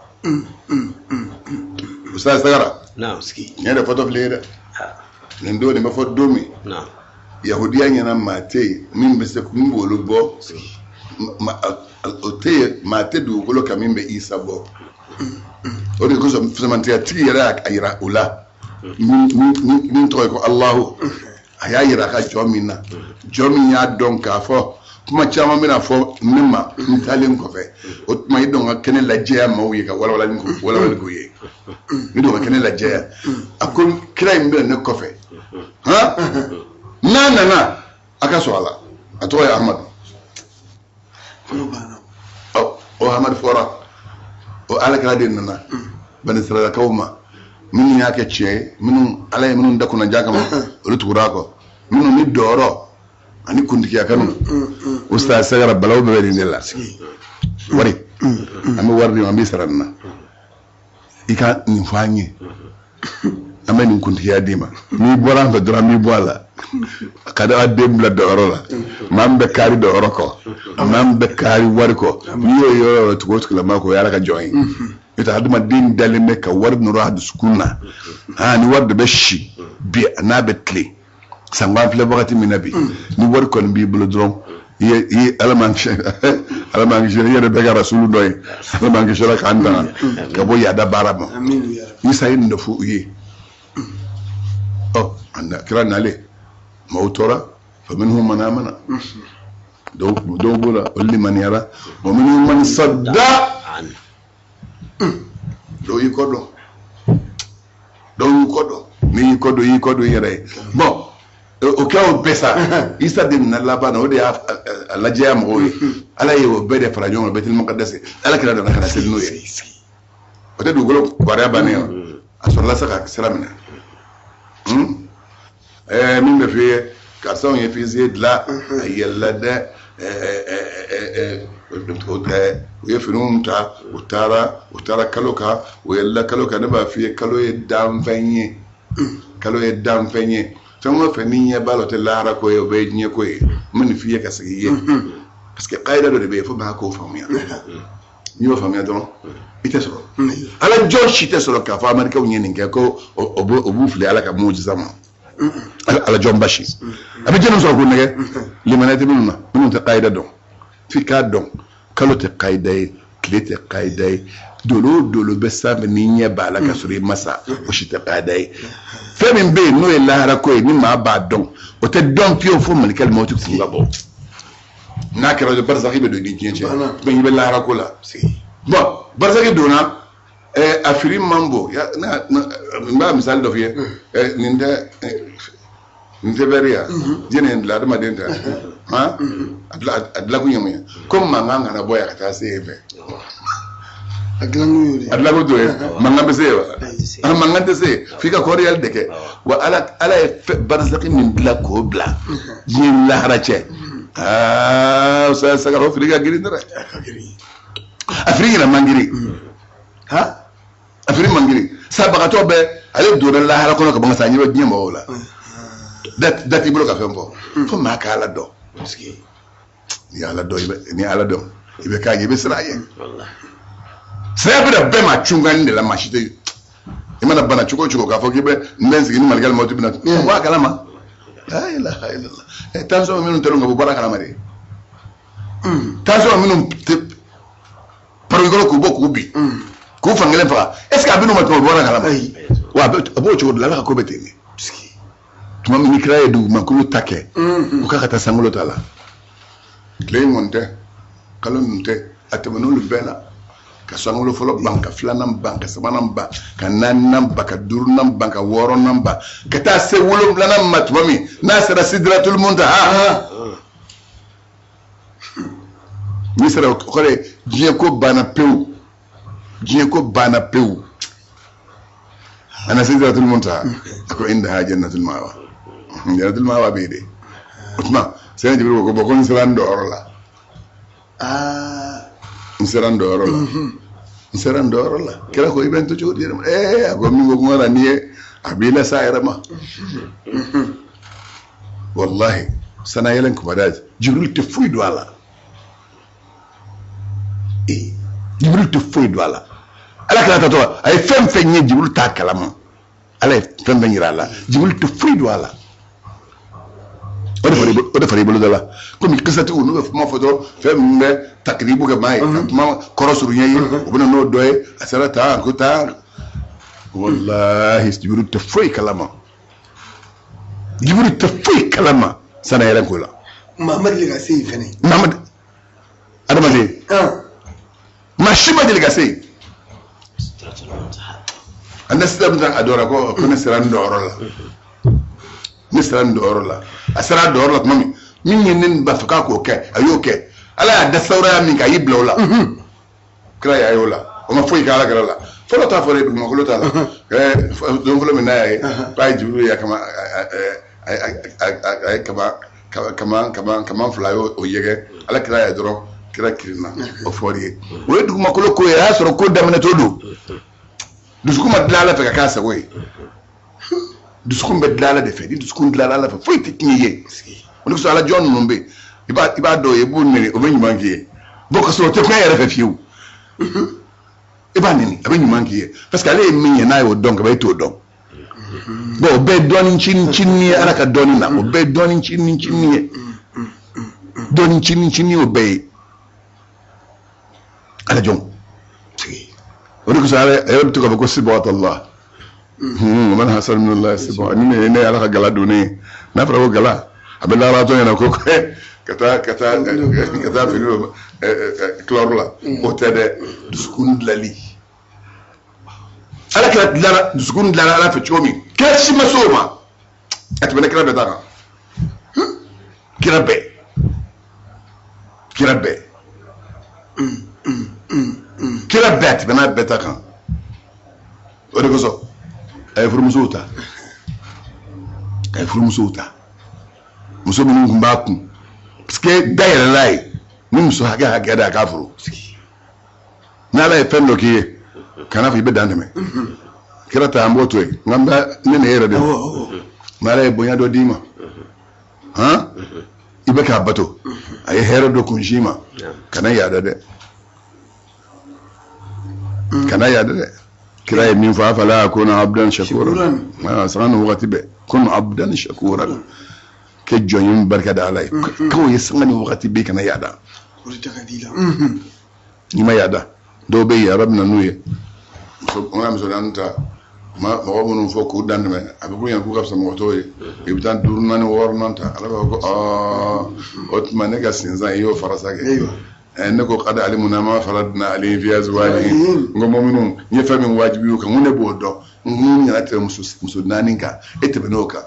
Speaker 1: Ustaz Sagara, nin yɛrɛ fɔtɔ filɛ ye dɛ. Nin don nin bɛ fɔ don min, yahudiya ɲɛna, maa tɛ yen min bɛ se min b'olu bɔ, o tɛ yen, maa tɛ dugukolo kan min bɛ Isa bɔ. O de kosɔn fisamantiya tigi yɛrɛ y'a yira o la, min tɔgɔ ye ko Alahu. A y'a yira a ka jɔn min na, jɔn min y'a dɔn k'a fɔ kuma caman bɛna fɔ ne ma n taalen kɔfɛ. O tuma i dɔn ka kɛnɛ lajɛya maaw ye, ka walawalali k'u ye, i dɔn ka kɛnɛ lajɛya. A ko kira in bɛna ne kɔfɛ, han, n'a nana, a ka sɔn a la, a tɔgɔ ye Ahmadu. Ɔ, o Ahmadu fɔra, o Ala kira de nana banisiralakaw ma. Minnu y'a kɛ tiɲɛ ye, minnu Ala ye minnu da kunnaja kama, olu tugura a kɔ. Minnu ni dɔyɔrɔ ani kuntigiya kanu, Ustaz Sagara, balawu bɛɛ bɛ nin de la. Wari, an bɛ wari di ma, an b'i sara nin na, i ka nin fɔ an ye, an bɛ nin kuntigiya d'i ma. N'i bɔra an fɛ dɔrɔn, an b'i bɔ a la ka da den bila dɔyɔrɔ la. Maa min bɛ kaari dɔyɔrɔ kɔ, maa min bɛ kaari wari kɔ, n'i y'o yɔrɔ yɔrɔ tugu, o tigilama kɔ, o ye Ala ka jɔn ye. N'o tɛ, adamaden dalen bɛ ka wari nɔrɔ a dusukun na, aa, ni wari de bɛ si bi, n'a bɛ tilen sanko. An filɛ wagati min na bi, ni wari kɔni b'i bolo dɔrɔn, i ye Ala m'an kisi, Ala m'an kisi, i yɛrɛ bɛ ka rasulu dɔ ye. Ala m'an kisi k'an tanga ka bɔ yaada baara ma. Isa ye nin de fɔ u ye. Ɔ, a na kira nalen, maaw tora, fa minhum man amana, dɔw b'o la, olu limaniyara, wa minhum man sadda, dɔw y'i kɔ dɔn, dɔw y'u kɔ dɔn. N'i y'i kɔ dɔn, i y'i kɔ dɔn i yɛrɛ ye. Bon, o kɛra o bɛɛ sa. Isa de nana laban na, o de y'a a lajɛya mɔgɔw ye. Ala ye o bɛɛ de fara ɲɔgɔn kan Baitul Maqdis. Ala kira nana ka na seli n'o ye. O tɛ dugukolo kibaruya bannen ye wa? A sɔrɔla sa ka sira minɛ. Min bɛ f'i ye, karisaw ye fusée dilan, a yɛlɛla dɛ, u ye finiw ta, u taara kalo kan, u yɛlɛla kalo kan. Ne b'a f'i ye, kalo ye danfɛn ye. Kalo ye danfɛn ye, fɛn o fɛn ni ɲɛ b'a la o tɛ lahara ko ye, o bɛɛ ye diɲɛ ko ye. N bɛ nin f'i ye ka segin i ye, parce que kayida dɔ de bɛ yen, fo maa k'o faamuya. N'i y'o faamuya dɔrɔn, i tɛ sɔrɔ. Ala jɔn si tɛ sɔrɔ k'a fɔ Amerikɛnw ye nin kɛ ko o b'u fili Ala ka mujiza ma. Ala jɔn basi a bɛ jɛnɛ sɔrɔ k'u nɛgɛ limaniya tɛ minnu na, minnu tɛ kayida dɔn. F'i k'a dɔn, kalo tɛ kayida ye, tile tɛ kayida ye, dolo o dolo bɛ sanfɛ n'i ɲɛ b'a la ka sɔrɔ i ma sa, o si tɛ kayida ye. Fɛn min bɛ yen n'o ye lahara ko ye, ni maa b'a dɔn, o tɛ dɔn fiyewu fo malikɛli mawuti kun ka bɔ. N'a kɛra dɔrɔn, barizaki bɛ don i ni diɲɛ cɛ, mais i bɛ lahara ko la. Bon, barizaki donna, a fili man bon. N b'a misali dɔ f'i ye. Nin tɛ, nin tɛ bɛri ya, diɲɛ nin dilan adamaden tɛ, han, a dilankun ye mun ye? Ko mankan kana bɔ yan ka taa se yen fɛ.
Speaker 2: A dilankun y'o de ye.
Speaker 1: A dilankun t'o ye. Mankan bɛ se yen wa? A mankan tɛ se yen, f'i ka kɔrɔyali de kɛ. Wa Ala ye barizaki min dilan k'o bila diɲɛ ni lahara cɛ, aa, sagara, o fili ka girin dɛ. A fili yɛrɛ man girin. A fili man girin. Sabagatɔ bɛ ale donna lahara kɔnɔ ka ban ka sa, a ɲɛ bɛ diɲɛ mɔgɔw la. Da t'i bolo ka fɛn fɔ, fo maa ka Ala dɔn. N'i ye Ala dɔn, i bɛ, n'i ye Ala dɔn, i bɛ k'a ɲɛ, i bɛ siran a ɲɛ. Saya bɛna bɛɛ ma cunkanni de la, maa si tɛ. I mana bana cogo o cogo, k'a fɔ k'i bɛ n bɛ n sigi ni malikɛli mawuti bɛna bɔ a kalama. La ilaha illallah. Tension minnu tɛ ka bɔ baara kalama de. Tension minnu tɛ parikɔrɔ k'u bɔ k'u bin, k'u fankelen faga, est ce que a bɛ n'u ma tuma bɔra kalama? Wa a b'o cogo de la, Ala ka ko bɛ ten de. Tuma min ni kira ye dugumakolo ta kɛ, u k'a ka taa sankolo ta la. Tile in kɔni tɛ, kalo ninnu tɛ, a tɛmɛn'olu bɛɛ la. Ka sankolo fɔlɔ ban, ka filanan ban, ka sabanan ban, ka naaninan ban, ka duurunan ban, ka wɔɔrɔnan ban, ka taa se wolonfilanan ma. Tuma min n'a sera Sidratul Muntaha, n'i sera o kɔrɔ ye diɲɛ ko banna pewu, diɲɛ ko banna pewu. A na Sidratul Muntaha, a ko indaha jannatul ma'wa, jannatul ma'wa bɛ yen de. O tuma Sɛnɛ Jibril ko bon, ko n sera n dɔyɔrɔ la. N sera n dɔyɔrɔ la, n sera n dɔyɔrɔ la. Kira ko i bɛ n to cogo di yɛrɛ ma? A ko min ko kuma na n'i ye, a b'i lase a yɛrɛ ma. Walahi, sanayɛlɛn kumada, Jibril tɛ foyi don a la. Jibril tɛ foyi don a la. Ala kɛra tatɔ, a ye fɛn fɛn ye, Jibril t'a kalama. Ala ye fɛn fɛn yira a la, Jibril tɛ foyi don a la. O de fara i bolo da la, komi kisatigiw n'u bɛ kuma fɔ dɔrɔn, fɛn min bɛ takiribu kɛ maa ye, ka kuma kɔrɔ surunya ye, u bɛ na n'o dɔ ye, a sera tan ko tan. Walahi, Jibril tɛ foyi kalama. Jibril tɛ foyi kalama sanayɛlɛn ko la.
Speaker 2: Maa ma deli ka se yen fɛnɛ.
Speaker 1: Mamadu adamaden, maa si ma deli ka se yen. A ne sira min a dɔra ko ne sera n dɔyɔrɔ la, ne sera n dɔyɔrɔ la. A sera a dɔyɔrɔ la tuma min, min ye ne b'a fɛ k'a k'o kɛ, a y'o kɛ. Ala y'a da sawuraya min kɛ, a y'i bila o la. Kira y'a ye o la, o ma foyi kɛ Ala kɛra la. Fɔlɔ t'a fɔra dugumakolo t'a la. Don fɔlɔ min n'a y'a ye k'a ye Jibril ye, a kama a ye kama kama kama kama fila y'o yɛgɛ. Ala kira y'a ye dɔrɔn, kira kirinna, o fɔr'i ye. O ye dugumakolo ko ye, a y'a sɔrɔ ko daminɛtɔ don. Dusukun ma dilan Ala fɛ ka k'a sago ye. Dusukun bɛ dilan Ala de fɛ. Ni dusukun dilanna Ala fɛ, foyi tɛ tiɲɛ i ye. O de kosɔn Ala jɔn ninnu bɛ yen, i b'a dɔw ye, i b'u nɛni, o bɛ ɲuman k'i ye. Bon, ka sɔrɔ o tɛ kuma e yɛrɛ fɛ fiyewu. I b'a nɛni, a bɛ ɲuman k'i ye, parce que ale ye min ye, n'a y'o dɔn kaban, e t'o dɔn. Bon, o bɛɛ ye dɔɔnin ncinin ncinin ye Ala ka dɔnni na. O bɛɛ ye dɔɔnin ncinin ncinin ye, dɔɔnin ncinin ncinin, o bɛɛ ye Ala jɔn. O de kosɔn Ala yɛrɛ bɛ to k'a fɔ ko sibghatallah man ahsanu minallahi sibgha. Ni ne ye Ala ka gala donnen ye, n'a fɔra ko gala, a bɛ laharatɔ ɲɛna ko ka taa ka taa ka taa fini dɔ chlore la. O tɛ dɛ, dusukun dilanli. Ala kira dilanna, dusukun dilanna Ala fɛ cogo min, kira si ma se o ma. A tɛmɛna kira bɛɛ ta kan. Kira bɛɛ, kira bɛɛ, kira bɛɛ, a tɛmɛna bɛɛ ta kan. O de kosɔn a ye furumusow ta, a ye furumusow ta, muso minnu tun b'a kun, parce que da yɛlɛla ye ni muso hakɛ hakɛ de a k'a furu. N'Ala ye fɛn dɔ k'i ye, kana fɔ i bɛ dan tɛmɛ. Kira ta an b'o to yen, nka n bɛ ne ni e yɛrɛ de ma. Ala ye bonya dɔ d'i ma, han, i bɛ k'a bato, a ye hɛrɛ dɔ kunsin i ma, kana yaada dɛ, kana yaada dɛ. Kira ye min fɔ, afala akunu abdan shakura, sanga ni wagati bɛɛ, kun abdan shakura, kɛ jɔn ye barika da Ala ye k'o ye sanga ni wagati bɛɛ, kana yaada. N'i ma yaada, dɔw bɛ yen, Ala bɛ na n'u ye, muso n ka muso naani ta, mɔgɔ minnu fɔ k'u dan tɛmɛ, a bɛ k'u ɲɛna k'u ka fisa mɔgɔ tɔw ye, i bɛ taa duurunan ni wɔɔrɔnan ta, Ala b'a fɔ ko o tuma ne ka sinsan i y'o farasa kɛ. Ne ko kad alimuna ma faradna alayhim fi azwajihim, n ko mɔminu, n ye fɛn min wajibi y'u kan, n ko ne b'o dɔn, n ko n ɲɛna tɛmɛ muso naani kan, e tɛmɛn'o kan,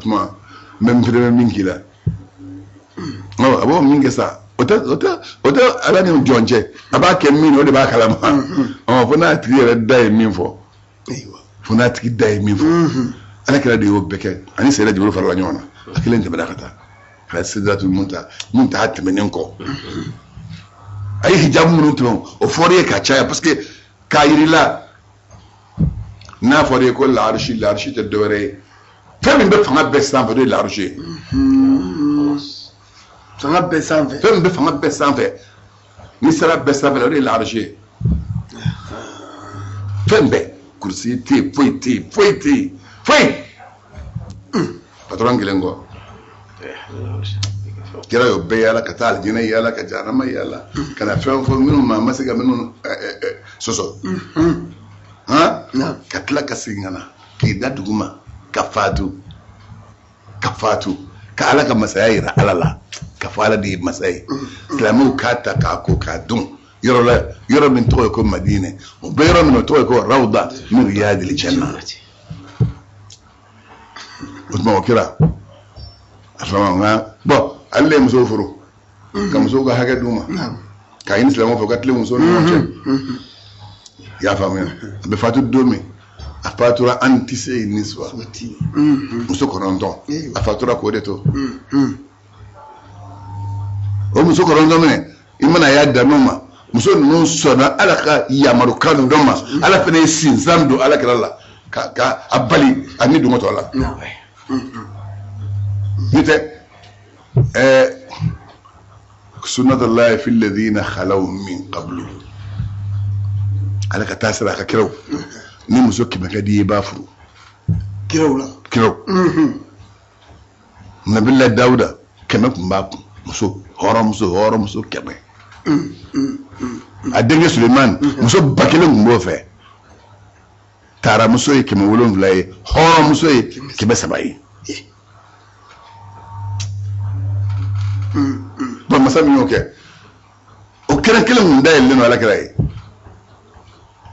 Speaker 1: tuma n bɛ n fɛnɛ bɛ min k'i la, a b'o min kɛ sa, o tɛ Ala ni jɔn cɛ, a b'a kɛ min na, o de b'a kalama. Fo n'a tigi yɛrɛ da ye min fɔ, fo n'a tigi da ye min fɔ. Ala kira de y'o bɛɛ kɛ, ani sɛyidina Jibiri farala ɲɔgɔn na, a kelen tɛmɛna ka taa ka sidratul muntaha, muntaha tɛmɛnen kɔ, a ye hijabu minnu tɛmɛ, o fɔra ye ka caya, parce que k'a yir'i la, n'a fɔra ye ko laarisi, laarisi tɛ dɔwɛrɛ ye, fɛn min bɛ fanga bɛɛ sanfɛ, o de ye laarisi ye.
Speaker 2: Fanga bɛɛ sanfɛ.
Speaker 1: Fɛn min bɛ fanga bɛɛ sanfɛ, ni sira bɛɛ sanfɛ, o de ye laarisi ye. Fɛn bɛɛ, kurusi tɛ yen, foyi tɛ yen, foyi tɛ yen, foyi. Patɔrɔn kelen kɔ, kira y'o bɛɛ yaala, ka taa alijinɛ yaala, ka jahanama yaala, ka na fɛn fɔ minnu ma, ma se ka minnu sɔsɔ, han, ka tila ka segin ka na k'i da duguma ka fatu, ka fatu ka Ala ka masaya yira Ala la, ka fɔ Ala de ye masa ye, silamɛw k'a ta k'a ko k'a dun yɔrɔ la, yɔrɔ min tɔgɔ ye ko Madinɛ, o bɛ yɔrɔ min o tɔgɔ ye ko Rawda min riyadil janna. O tuma o kira a fama, nka bɔn, ale de ye musow furu, ka musow ka hakɛ d'u ma, k'a ɲini silamɛw fɛ u ka tilen musow ni ɲɔgɔn cɛ. I y'a faamuya? A bɛ fatu don min, a fatura an tɛ se niswa, muso 9, a fatura k'o de to. O muso 9 minɛ, i mana y'a dan ma, muso ninnu sɔnna Ala ka yamarukan dɔ ma, Ala fana ye sinsan don Ala kira la ka a bali a ni dungɔ tɔ la. N'o tɛ, sunnatullahi fil ladina khalaw min qablu, Ala ka taa sira a ka kiraw, ni muso 100 ka di i ye, i b'a furu.
Speaker 2: Kiraw la.
Speaker 1: Kiraw. Nabila Dawuda, 100 tun b'a kun, muso hɔrɔnmuso, hɔrɔnmuso 100. A denkɛ Sulemani, muso 1000 tun b'o fɛ, taaramuso ye 700 ye, hɔrɔnmuso ye 300 ye. Bon, masa min y'o kɛ, o kɛrɛn kelen kun dayɛlɛlen don Ala kira ye.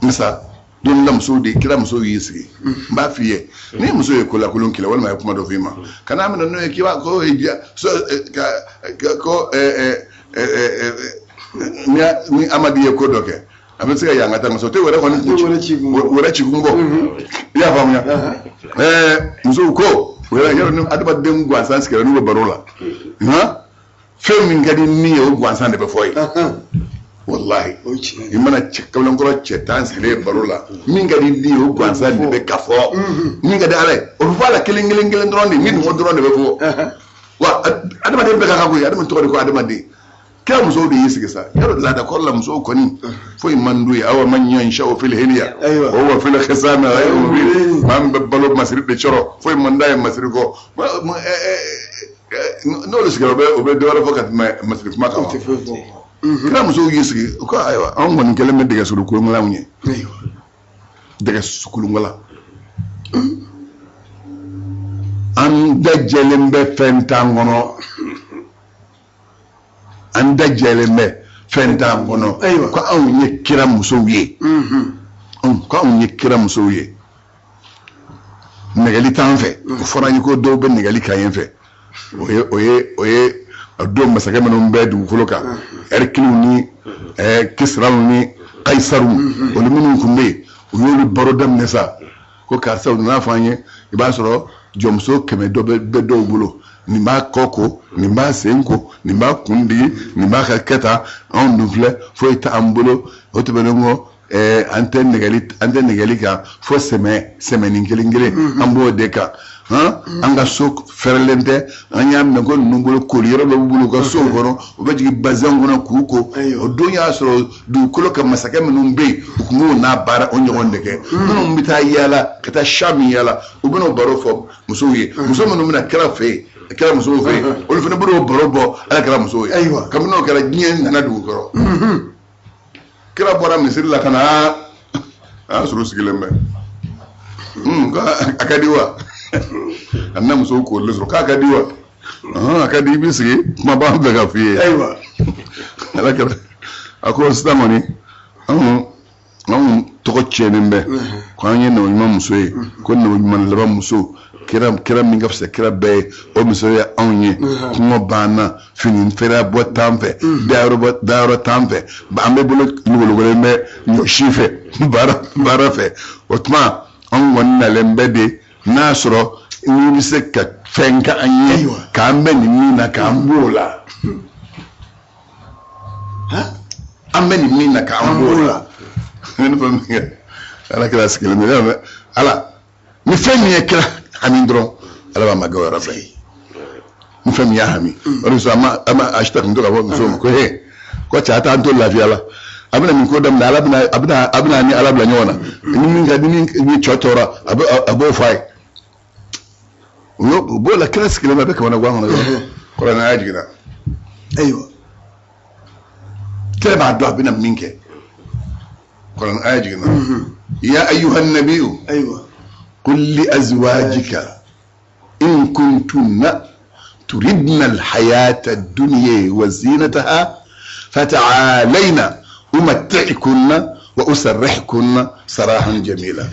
Speaker 1: Misa don la, musow de, kira musow y'i sigi. N b'a f'i ye, ni muso ye kolakolon kɛlɛ walima a ye kuma dɔ f'i ma, kana minɛ n'o ye k'i b'a ko ye diya ko ni Amadi ye ko dɔ kɛ, a bɛ se ka yan ka taa muso tɛ wɛrɛ kɔni
Speaker 2: kun
Speaker 1: ci wɛrɛ ci kun bɔ. I y'a faamuya? Musow ko wɛrɛ yɔrɔ ni adamaden gansan sigira n'u bɛ baro la, han, fɛn min ka di min ye, o gansan de bɛ fɔ ye. Walahi, i mana cɛ kabalenkɔrɔ cɛ 10 sigilen baro la, min ka di min ye, o gansan de bɛ ka fɔ. Min ka di Ala ye, o bɛ fɔ a la kelen kelen kelen dɔrɔn de, min dɔgɔ dɔrɔn de bɛ fɔ. Wa adamaden bɛɛ ka kan koyi, adamaden tɔgɔ de ko adamaden. Kira musow de y'i sigi sa, yɔrɔ laada kɔrɔ la, musow kɔni foyi man d'u ye. Awa man yansha'u fil hilya wa huwa fil khisami ghayru mubin, maa min bɛ balo masiri de cɔrɔ, foyi man d'a ye masiri kɔ. N'olu sigira, o bɛ dɔ wɛrɛ fɔ ka tɛmɛ masiri kuma kan wa? Kira musow y'i sigi, u ko ayiwa, anw kɔni kɛlen bɛ dɛgɛ suru kolonkalanw ye, dɛgɛ kolonkala, an da jɛlen bɛ fɛn t'an kɔnɔ, an da jɛlen bɛ fɛn t'an kɔnɔ, ko anw ye kira musow ye, ko anw ye kira musow ye, nɛgɛli t'an fɛ. O fɔra an ye ko dɔw bɛ nɛgɛli k'an ye fɛ. O ye don masakɛ minnu bɛ dugukolo kan, Ɛrikiliw ni Kisiraw ni Kayisaruw, olu minnu tun bɛ yen, u y'olu baro daminɛ sa, ko karisa, u nana fɔ an ye, i b'a sɔrɔ jɔnmuso 100 dɔ bɛ dɔw bolo, nin b'a kɔ ko, nin b'a sen ko, nin b'a kun digi, nin b'a ka kɛ tan. Anw dun filɛ, foyi t'an bolo. O tɛmɛnen kɔ, An tɛ nɛgɛli an tɛ nɛgɛli kan fo sɛmɛ sɛmɛnin kelen kelen an b'o de kan. An ka so fɛrɛlen tɛ, an y'a mɛn ko ninnu bolo koli yɔrɔ bɛ b'u bolo u ka sow kɔnɔ, u bɛ jigin bazɛnw kɔnɔ k'u ko. O don y'a sɔrɔ dugukolo kan masakɛ minnu bɛ yen, u tun b'o n'a baara o ɲɔgɔn de kɛ. Minnu bɛ taa yaala ka taa Sham yaala, u bɛna o baro fɔ musow ye. Muso minnu bɛna kira fɛ yen, kira musow fɛ yen, olu fana bɛna o baro bɔ ala kira musow ye. Kabini o kɛra, diɲɛ nana dugu kɔrɔ. Kira bɔra misiri la ka na, a y'a sɔrɔ u sigilen bɛ. Ko a ka di wa? A nana musow koorilen sɔrɔ, k'a ka di wa? A ka di, i b'i sigi, kuma b'an fɛ ka f'i ye. Ala kira a ko sisan kɔni, anw tɔgɔ tiɲɛnen bɛ ko an ye nabi ɲuman muso ye, ko nabi ɲuman laban muso, kira min ka fisa kira bɛɛ ye, o muso ye anw ye. Kɔngɔ b'an na, fini fɛrɛ bɔ t'an fɛ, dayɔrɔ t'an fɛ, an bɛ bolo logologolen bɛ ɲɔ si fɛ baara fɛ. O tuma anw kɔni nalen bɛ de, n'a sɔrɔ n'i bɛ se ka fɛn kɛ an ye k'an bɛ nin min na, k'an b'o la, an bɛ nin min na, k'an b'o la. Ne fa min kɛ, ala kira sigilen bɛ, ala ni fɛn min ye kira hami dɔrɔn, ala b'a magɛ o yɔrɔ bɛɛ. Ni fɛn min y'a hami, o de sɔrɔ an ma a sita kun to ka fɔ musow ma ko he, ko cɛ, a t'an to lafiya la, a bɛna nin ko daminɛ, ala bɛna a bɛna a bɛna ni ala bila ɲɔgɔn na. Ni min ka ni min ni cɛ tɔɔrɔ, a b'o fɔ a ye. O b'o la, kira sigilen bɛ, a bɛ kamana gan kɔnɔ dɔrɔn, kuranɛ aya jiginna. Kira b'a dɔn a bɛna min kɛ. Kuranɛ aya jiginna: ya ayyuhan nabiyyu qul li azwajika in kuntunna turidna alhayata ad-dunya wa zinataha fata'alayna umatti'kunna wa usarrihkunna sarahan jamila,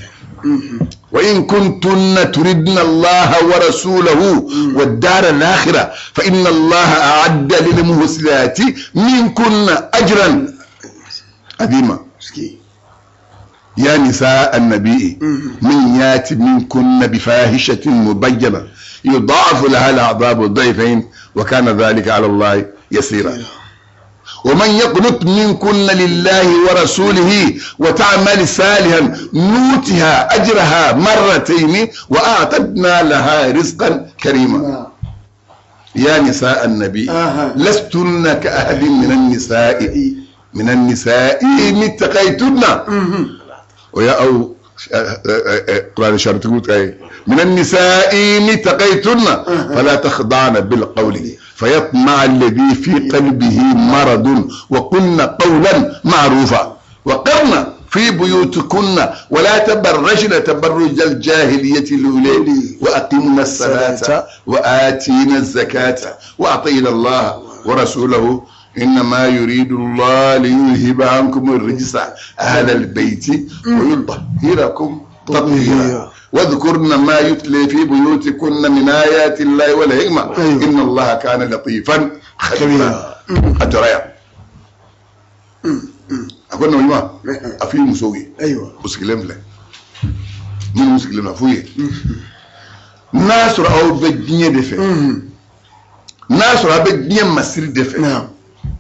Speaker 1: wa in kuntunna turidna allaha wa rasulahu wad-dara al-akhirah fa inna allaha a'adda lil muhsinati minkunna ajran azima. يا نساء النبي من يات منكن بفاحشة مبينة يضاعف لها العذاب ضعفين وكان ذلك على الله يسيرا، ومن يقنت منكن لله ورسوله وتعمل صالحا نوتها أجرها مرتين وأعتدنا لها رزقا كريما. يا نساء النبي لستن كأحد من النساء إن اتقيتن، ويا أو قرآن شرط من النساء إن اتقيتن فلا تخضعن بالقول فيطمع الذي في قلبه مرض وقلن قولا معروفا، وقرن في بيوتكن ولا تبرجن تبرج الجاهلية الأولى، وأقمنا الصلاة وآتينا الزكاة وأطيعنا الله ورسوله، إنما يريد الله ليذهب عنكم الرجس أهل البيت ويطهركم تطهيرا، واذكرن ما يتلى في بيوتكن من آيات الله والحكمة إن الله كان لطيفا خبيرا. A jɔra yan. A ko nabi ɲuman, a f'i musow ye, o sigilen filɛ, minnu sigilen bɛ, a f'u ye, n'a sɔrɔ aw bɛ diɲɛ de fɛ, n'a sɔrɔ aw bɛ diɲɛ masiri de fɛ,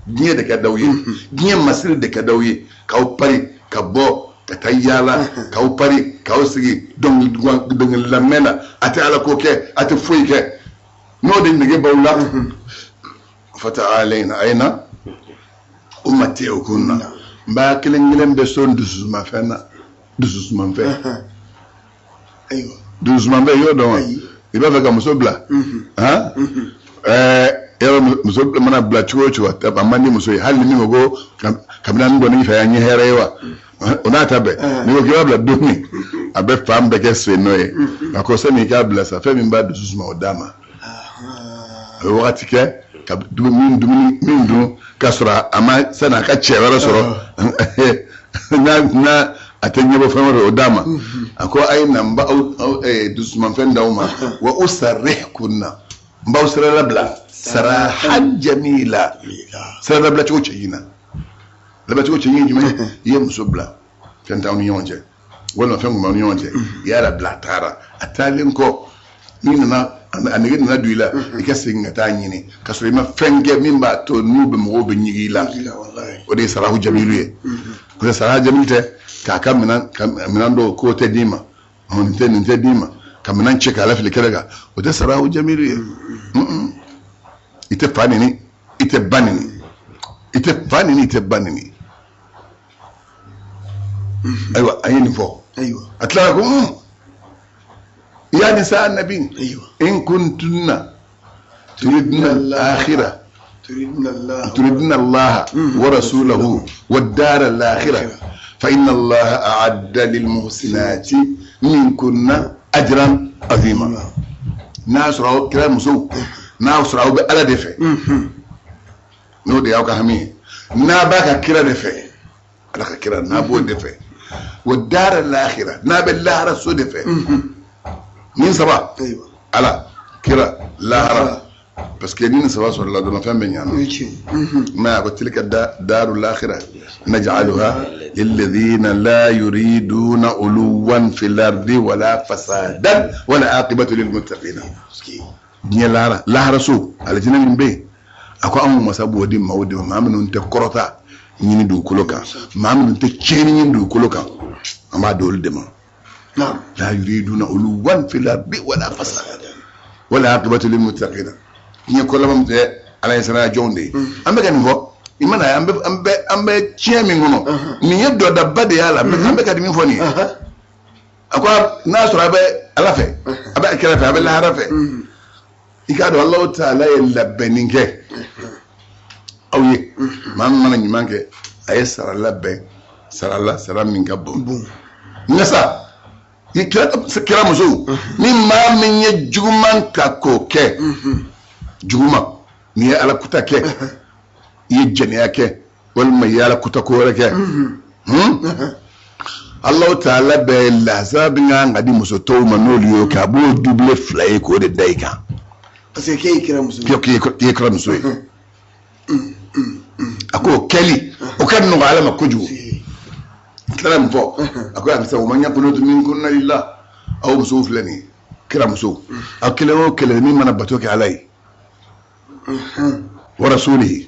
Speaker 1: diɲɛ de ka d'aw ye, diɲɛ masiri de ka d'aw ye, k'aw pari ka bɔ ka taa yaala, k'aw pari k'aw sigi dɔnkili lamɛn na, a tɛ ala ko kɛ, a tɛ foyi kɛ, n'o de nege b'aw la, fata'alayna, a ye na, umatti'ukunna, n b'a kelen kelen bɛ so dususumafɛn na, dususumafɛn. Dususumafɛn, i y'o dɔn wa? I b'a fɛ ka muso bila, han, yɔrɔ muso mana bila cogo o cogo, a man di muso ye, hali ni min ko ko kabini an dɔnni fɛ an ye hɛrɛ ye wa, o n'a ta bɛɛ, n'i ko k'i b'a bila don min, a bɛ fan bɛɛ kɛ sen nɔ ye. A ko sani i k'a bila sa, fɛn min b'a dusu suma, o d'a ma. A bɛ wagati kɛ ka dumuni min dun k'a sɔrɔ a ma sani a ka cɛ wɛrɛ sɔrɔ, n'a a tɛ ɲɛbɔ fɛn wɛrɛ, o d'a ma. A ko a ye na, n b'aw dusumafɛn d'aw ma, wa usarrihkunna, n b'aw sira labila, sarahan jamila, sira labila cogo cɛɲi na. Labila cogo cɛɲi ye jumɛn ye? I ye muso bila, fɛn t'aw ni ɲɔgɔn cɛ, walima fɛn kun b'aw ni ɲɔgɔn cɛ, i y'a labila, a taara. A taalen kɔ, n'i nana, a nege nana don i la, i ka segin ka taa ɲini ka sɔrɔ i ma fɛn kɛ min b'a to n'u bɛ mɔgɔw bɛ ɲigi i la. O de ye sarahu jamilu ye. Parce que sarahu jamilu tɛ K'a ka minɛn ka minɛn dɔw k'o tɛ d'i ma, nin tɛ nin tɛ d'i ma, ka minɛn cɛ k'a lafili kɛnɛ kan, o tɛ sarahu jamilu ye. I tɛ fa neni, i tɛ ba neni, i tɛ fa neni, i tɛ ba neni. Ayiwa, an ye nin fɔ. A tilara ko ya nisa annabi in kuntunna turidna al-akhirah turidna Allah wa rasulahu wa ad-dar al-akhirah fa inna Allah a'adda lil muhsinati minkunna ajran azima. N'a sɔrɔ aw kira musow, n'a sɔrɔ aw bɛ Ala de fɛ, n'o de y'aw ka hami ye, n'a b'a ka kira de fɛ, Ala ka kira n'a b'o de fɛ, wa dar al-akhirah n'a bɛ lahara so de fɛ, nin saba, Ala, kira, lahara, parce que ni nin saba sɔrɔla dɔrɔn fɛn bɛ ɲana. Mais a ko tilka daru al-akhirah naj'aluha lilladhina la yuriduna uluwan fil ardi wala fasadan wala aqibatu lil muttaqina. Diɲɛ lahara, lahara so alijinɛ min bɛ yen, a ko anw masa b'o di maaw de ma, maa minnu tɛ kɔrɔta ɲini dugukolo kan, maa minnu tɛ tiɲɛni ɲini dugukolo kan, an b'a di olu de ma. La yuriduna uluwan fil ardi wala fasadan wala aqibatu lil muttaqina. Diɲɛ ko laban tɛ Ala ye sira jɔnw de ye. An bɛ ka nin fɔ, i mana ye, an bɛ tiɲɛ min kɔnɔ, nin ye dɔdaba de y'a la, an bɛ ka nin min fɔ nin ye. A ko n'a sɔrɔ a bɛ Ala fɛ, a bɛ kira fɛ, a bɛ lahara fɛ, i k'a dɔn Alahu taala ye labɛnni kɛ aw ye. Maa min mana ɲuman kɛ, a ye sara labɛn, sara la, sara min ka bon. Nka sa, i kira musow, ni maa min ye juguman ta k'o kɛ, juguman, n'i ye Ala kuta kɛ, i ye jɛnɛya kɛ, walima i ye Ala kuta ko wɛrɛ kɛ, Alahu taala bɛ laza min kan ka di muso tɔw ma, n'olu y'o kɛ, a b'o dubile 2 ye k'o de da i kan.
Speaker 2: Parce que k'e ye kira muso ye.
Speaker 1: K'e ye kira muso ye. A k'o kɛli, o ka nɔgɔ Ala ma kojugu. Tilala min fɔ, a ko a bɛ se o ma ɲɛ kunutu min kunna lillah. Aw musow filɛ nin ye, kira musow, aw kelen o kelen min mana bato kɛ Ala ye, wa rasulihi,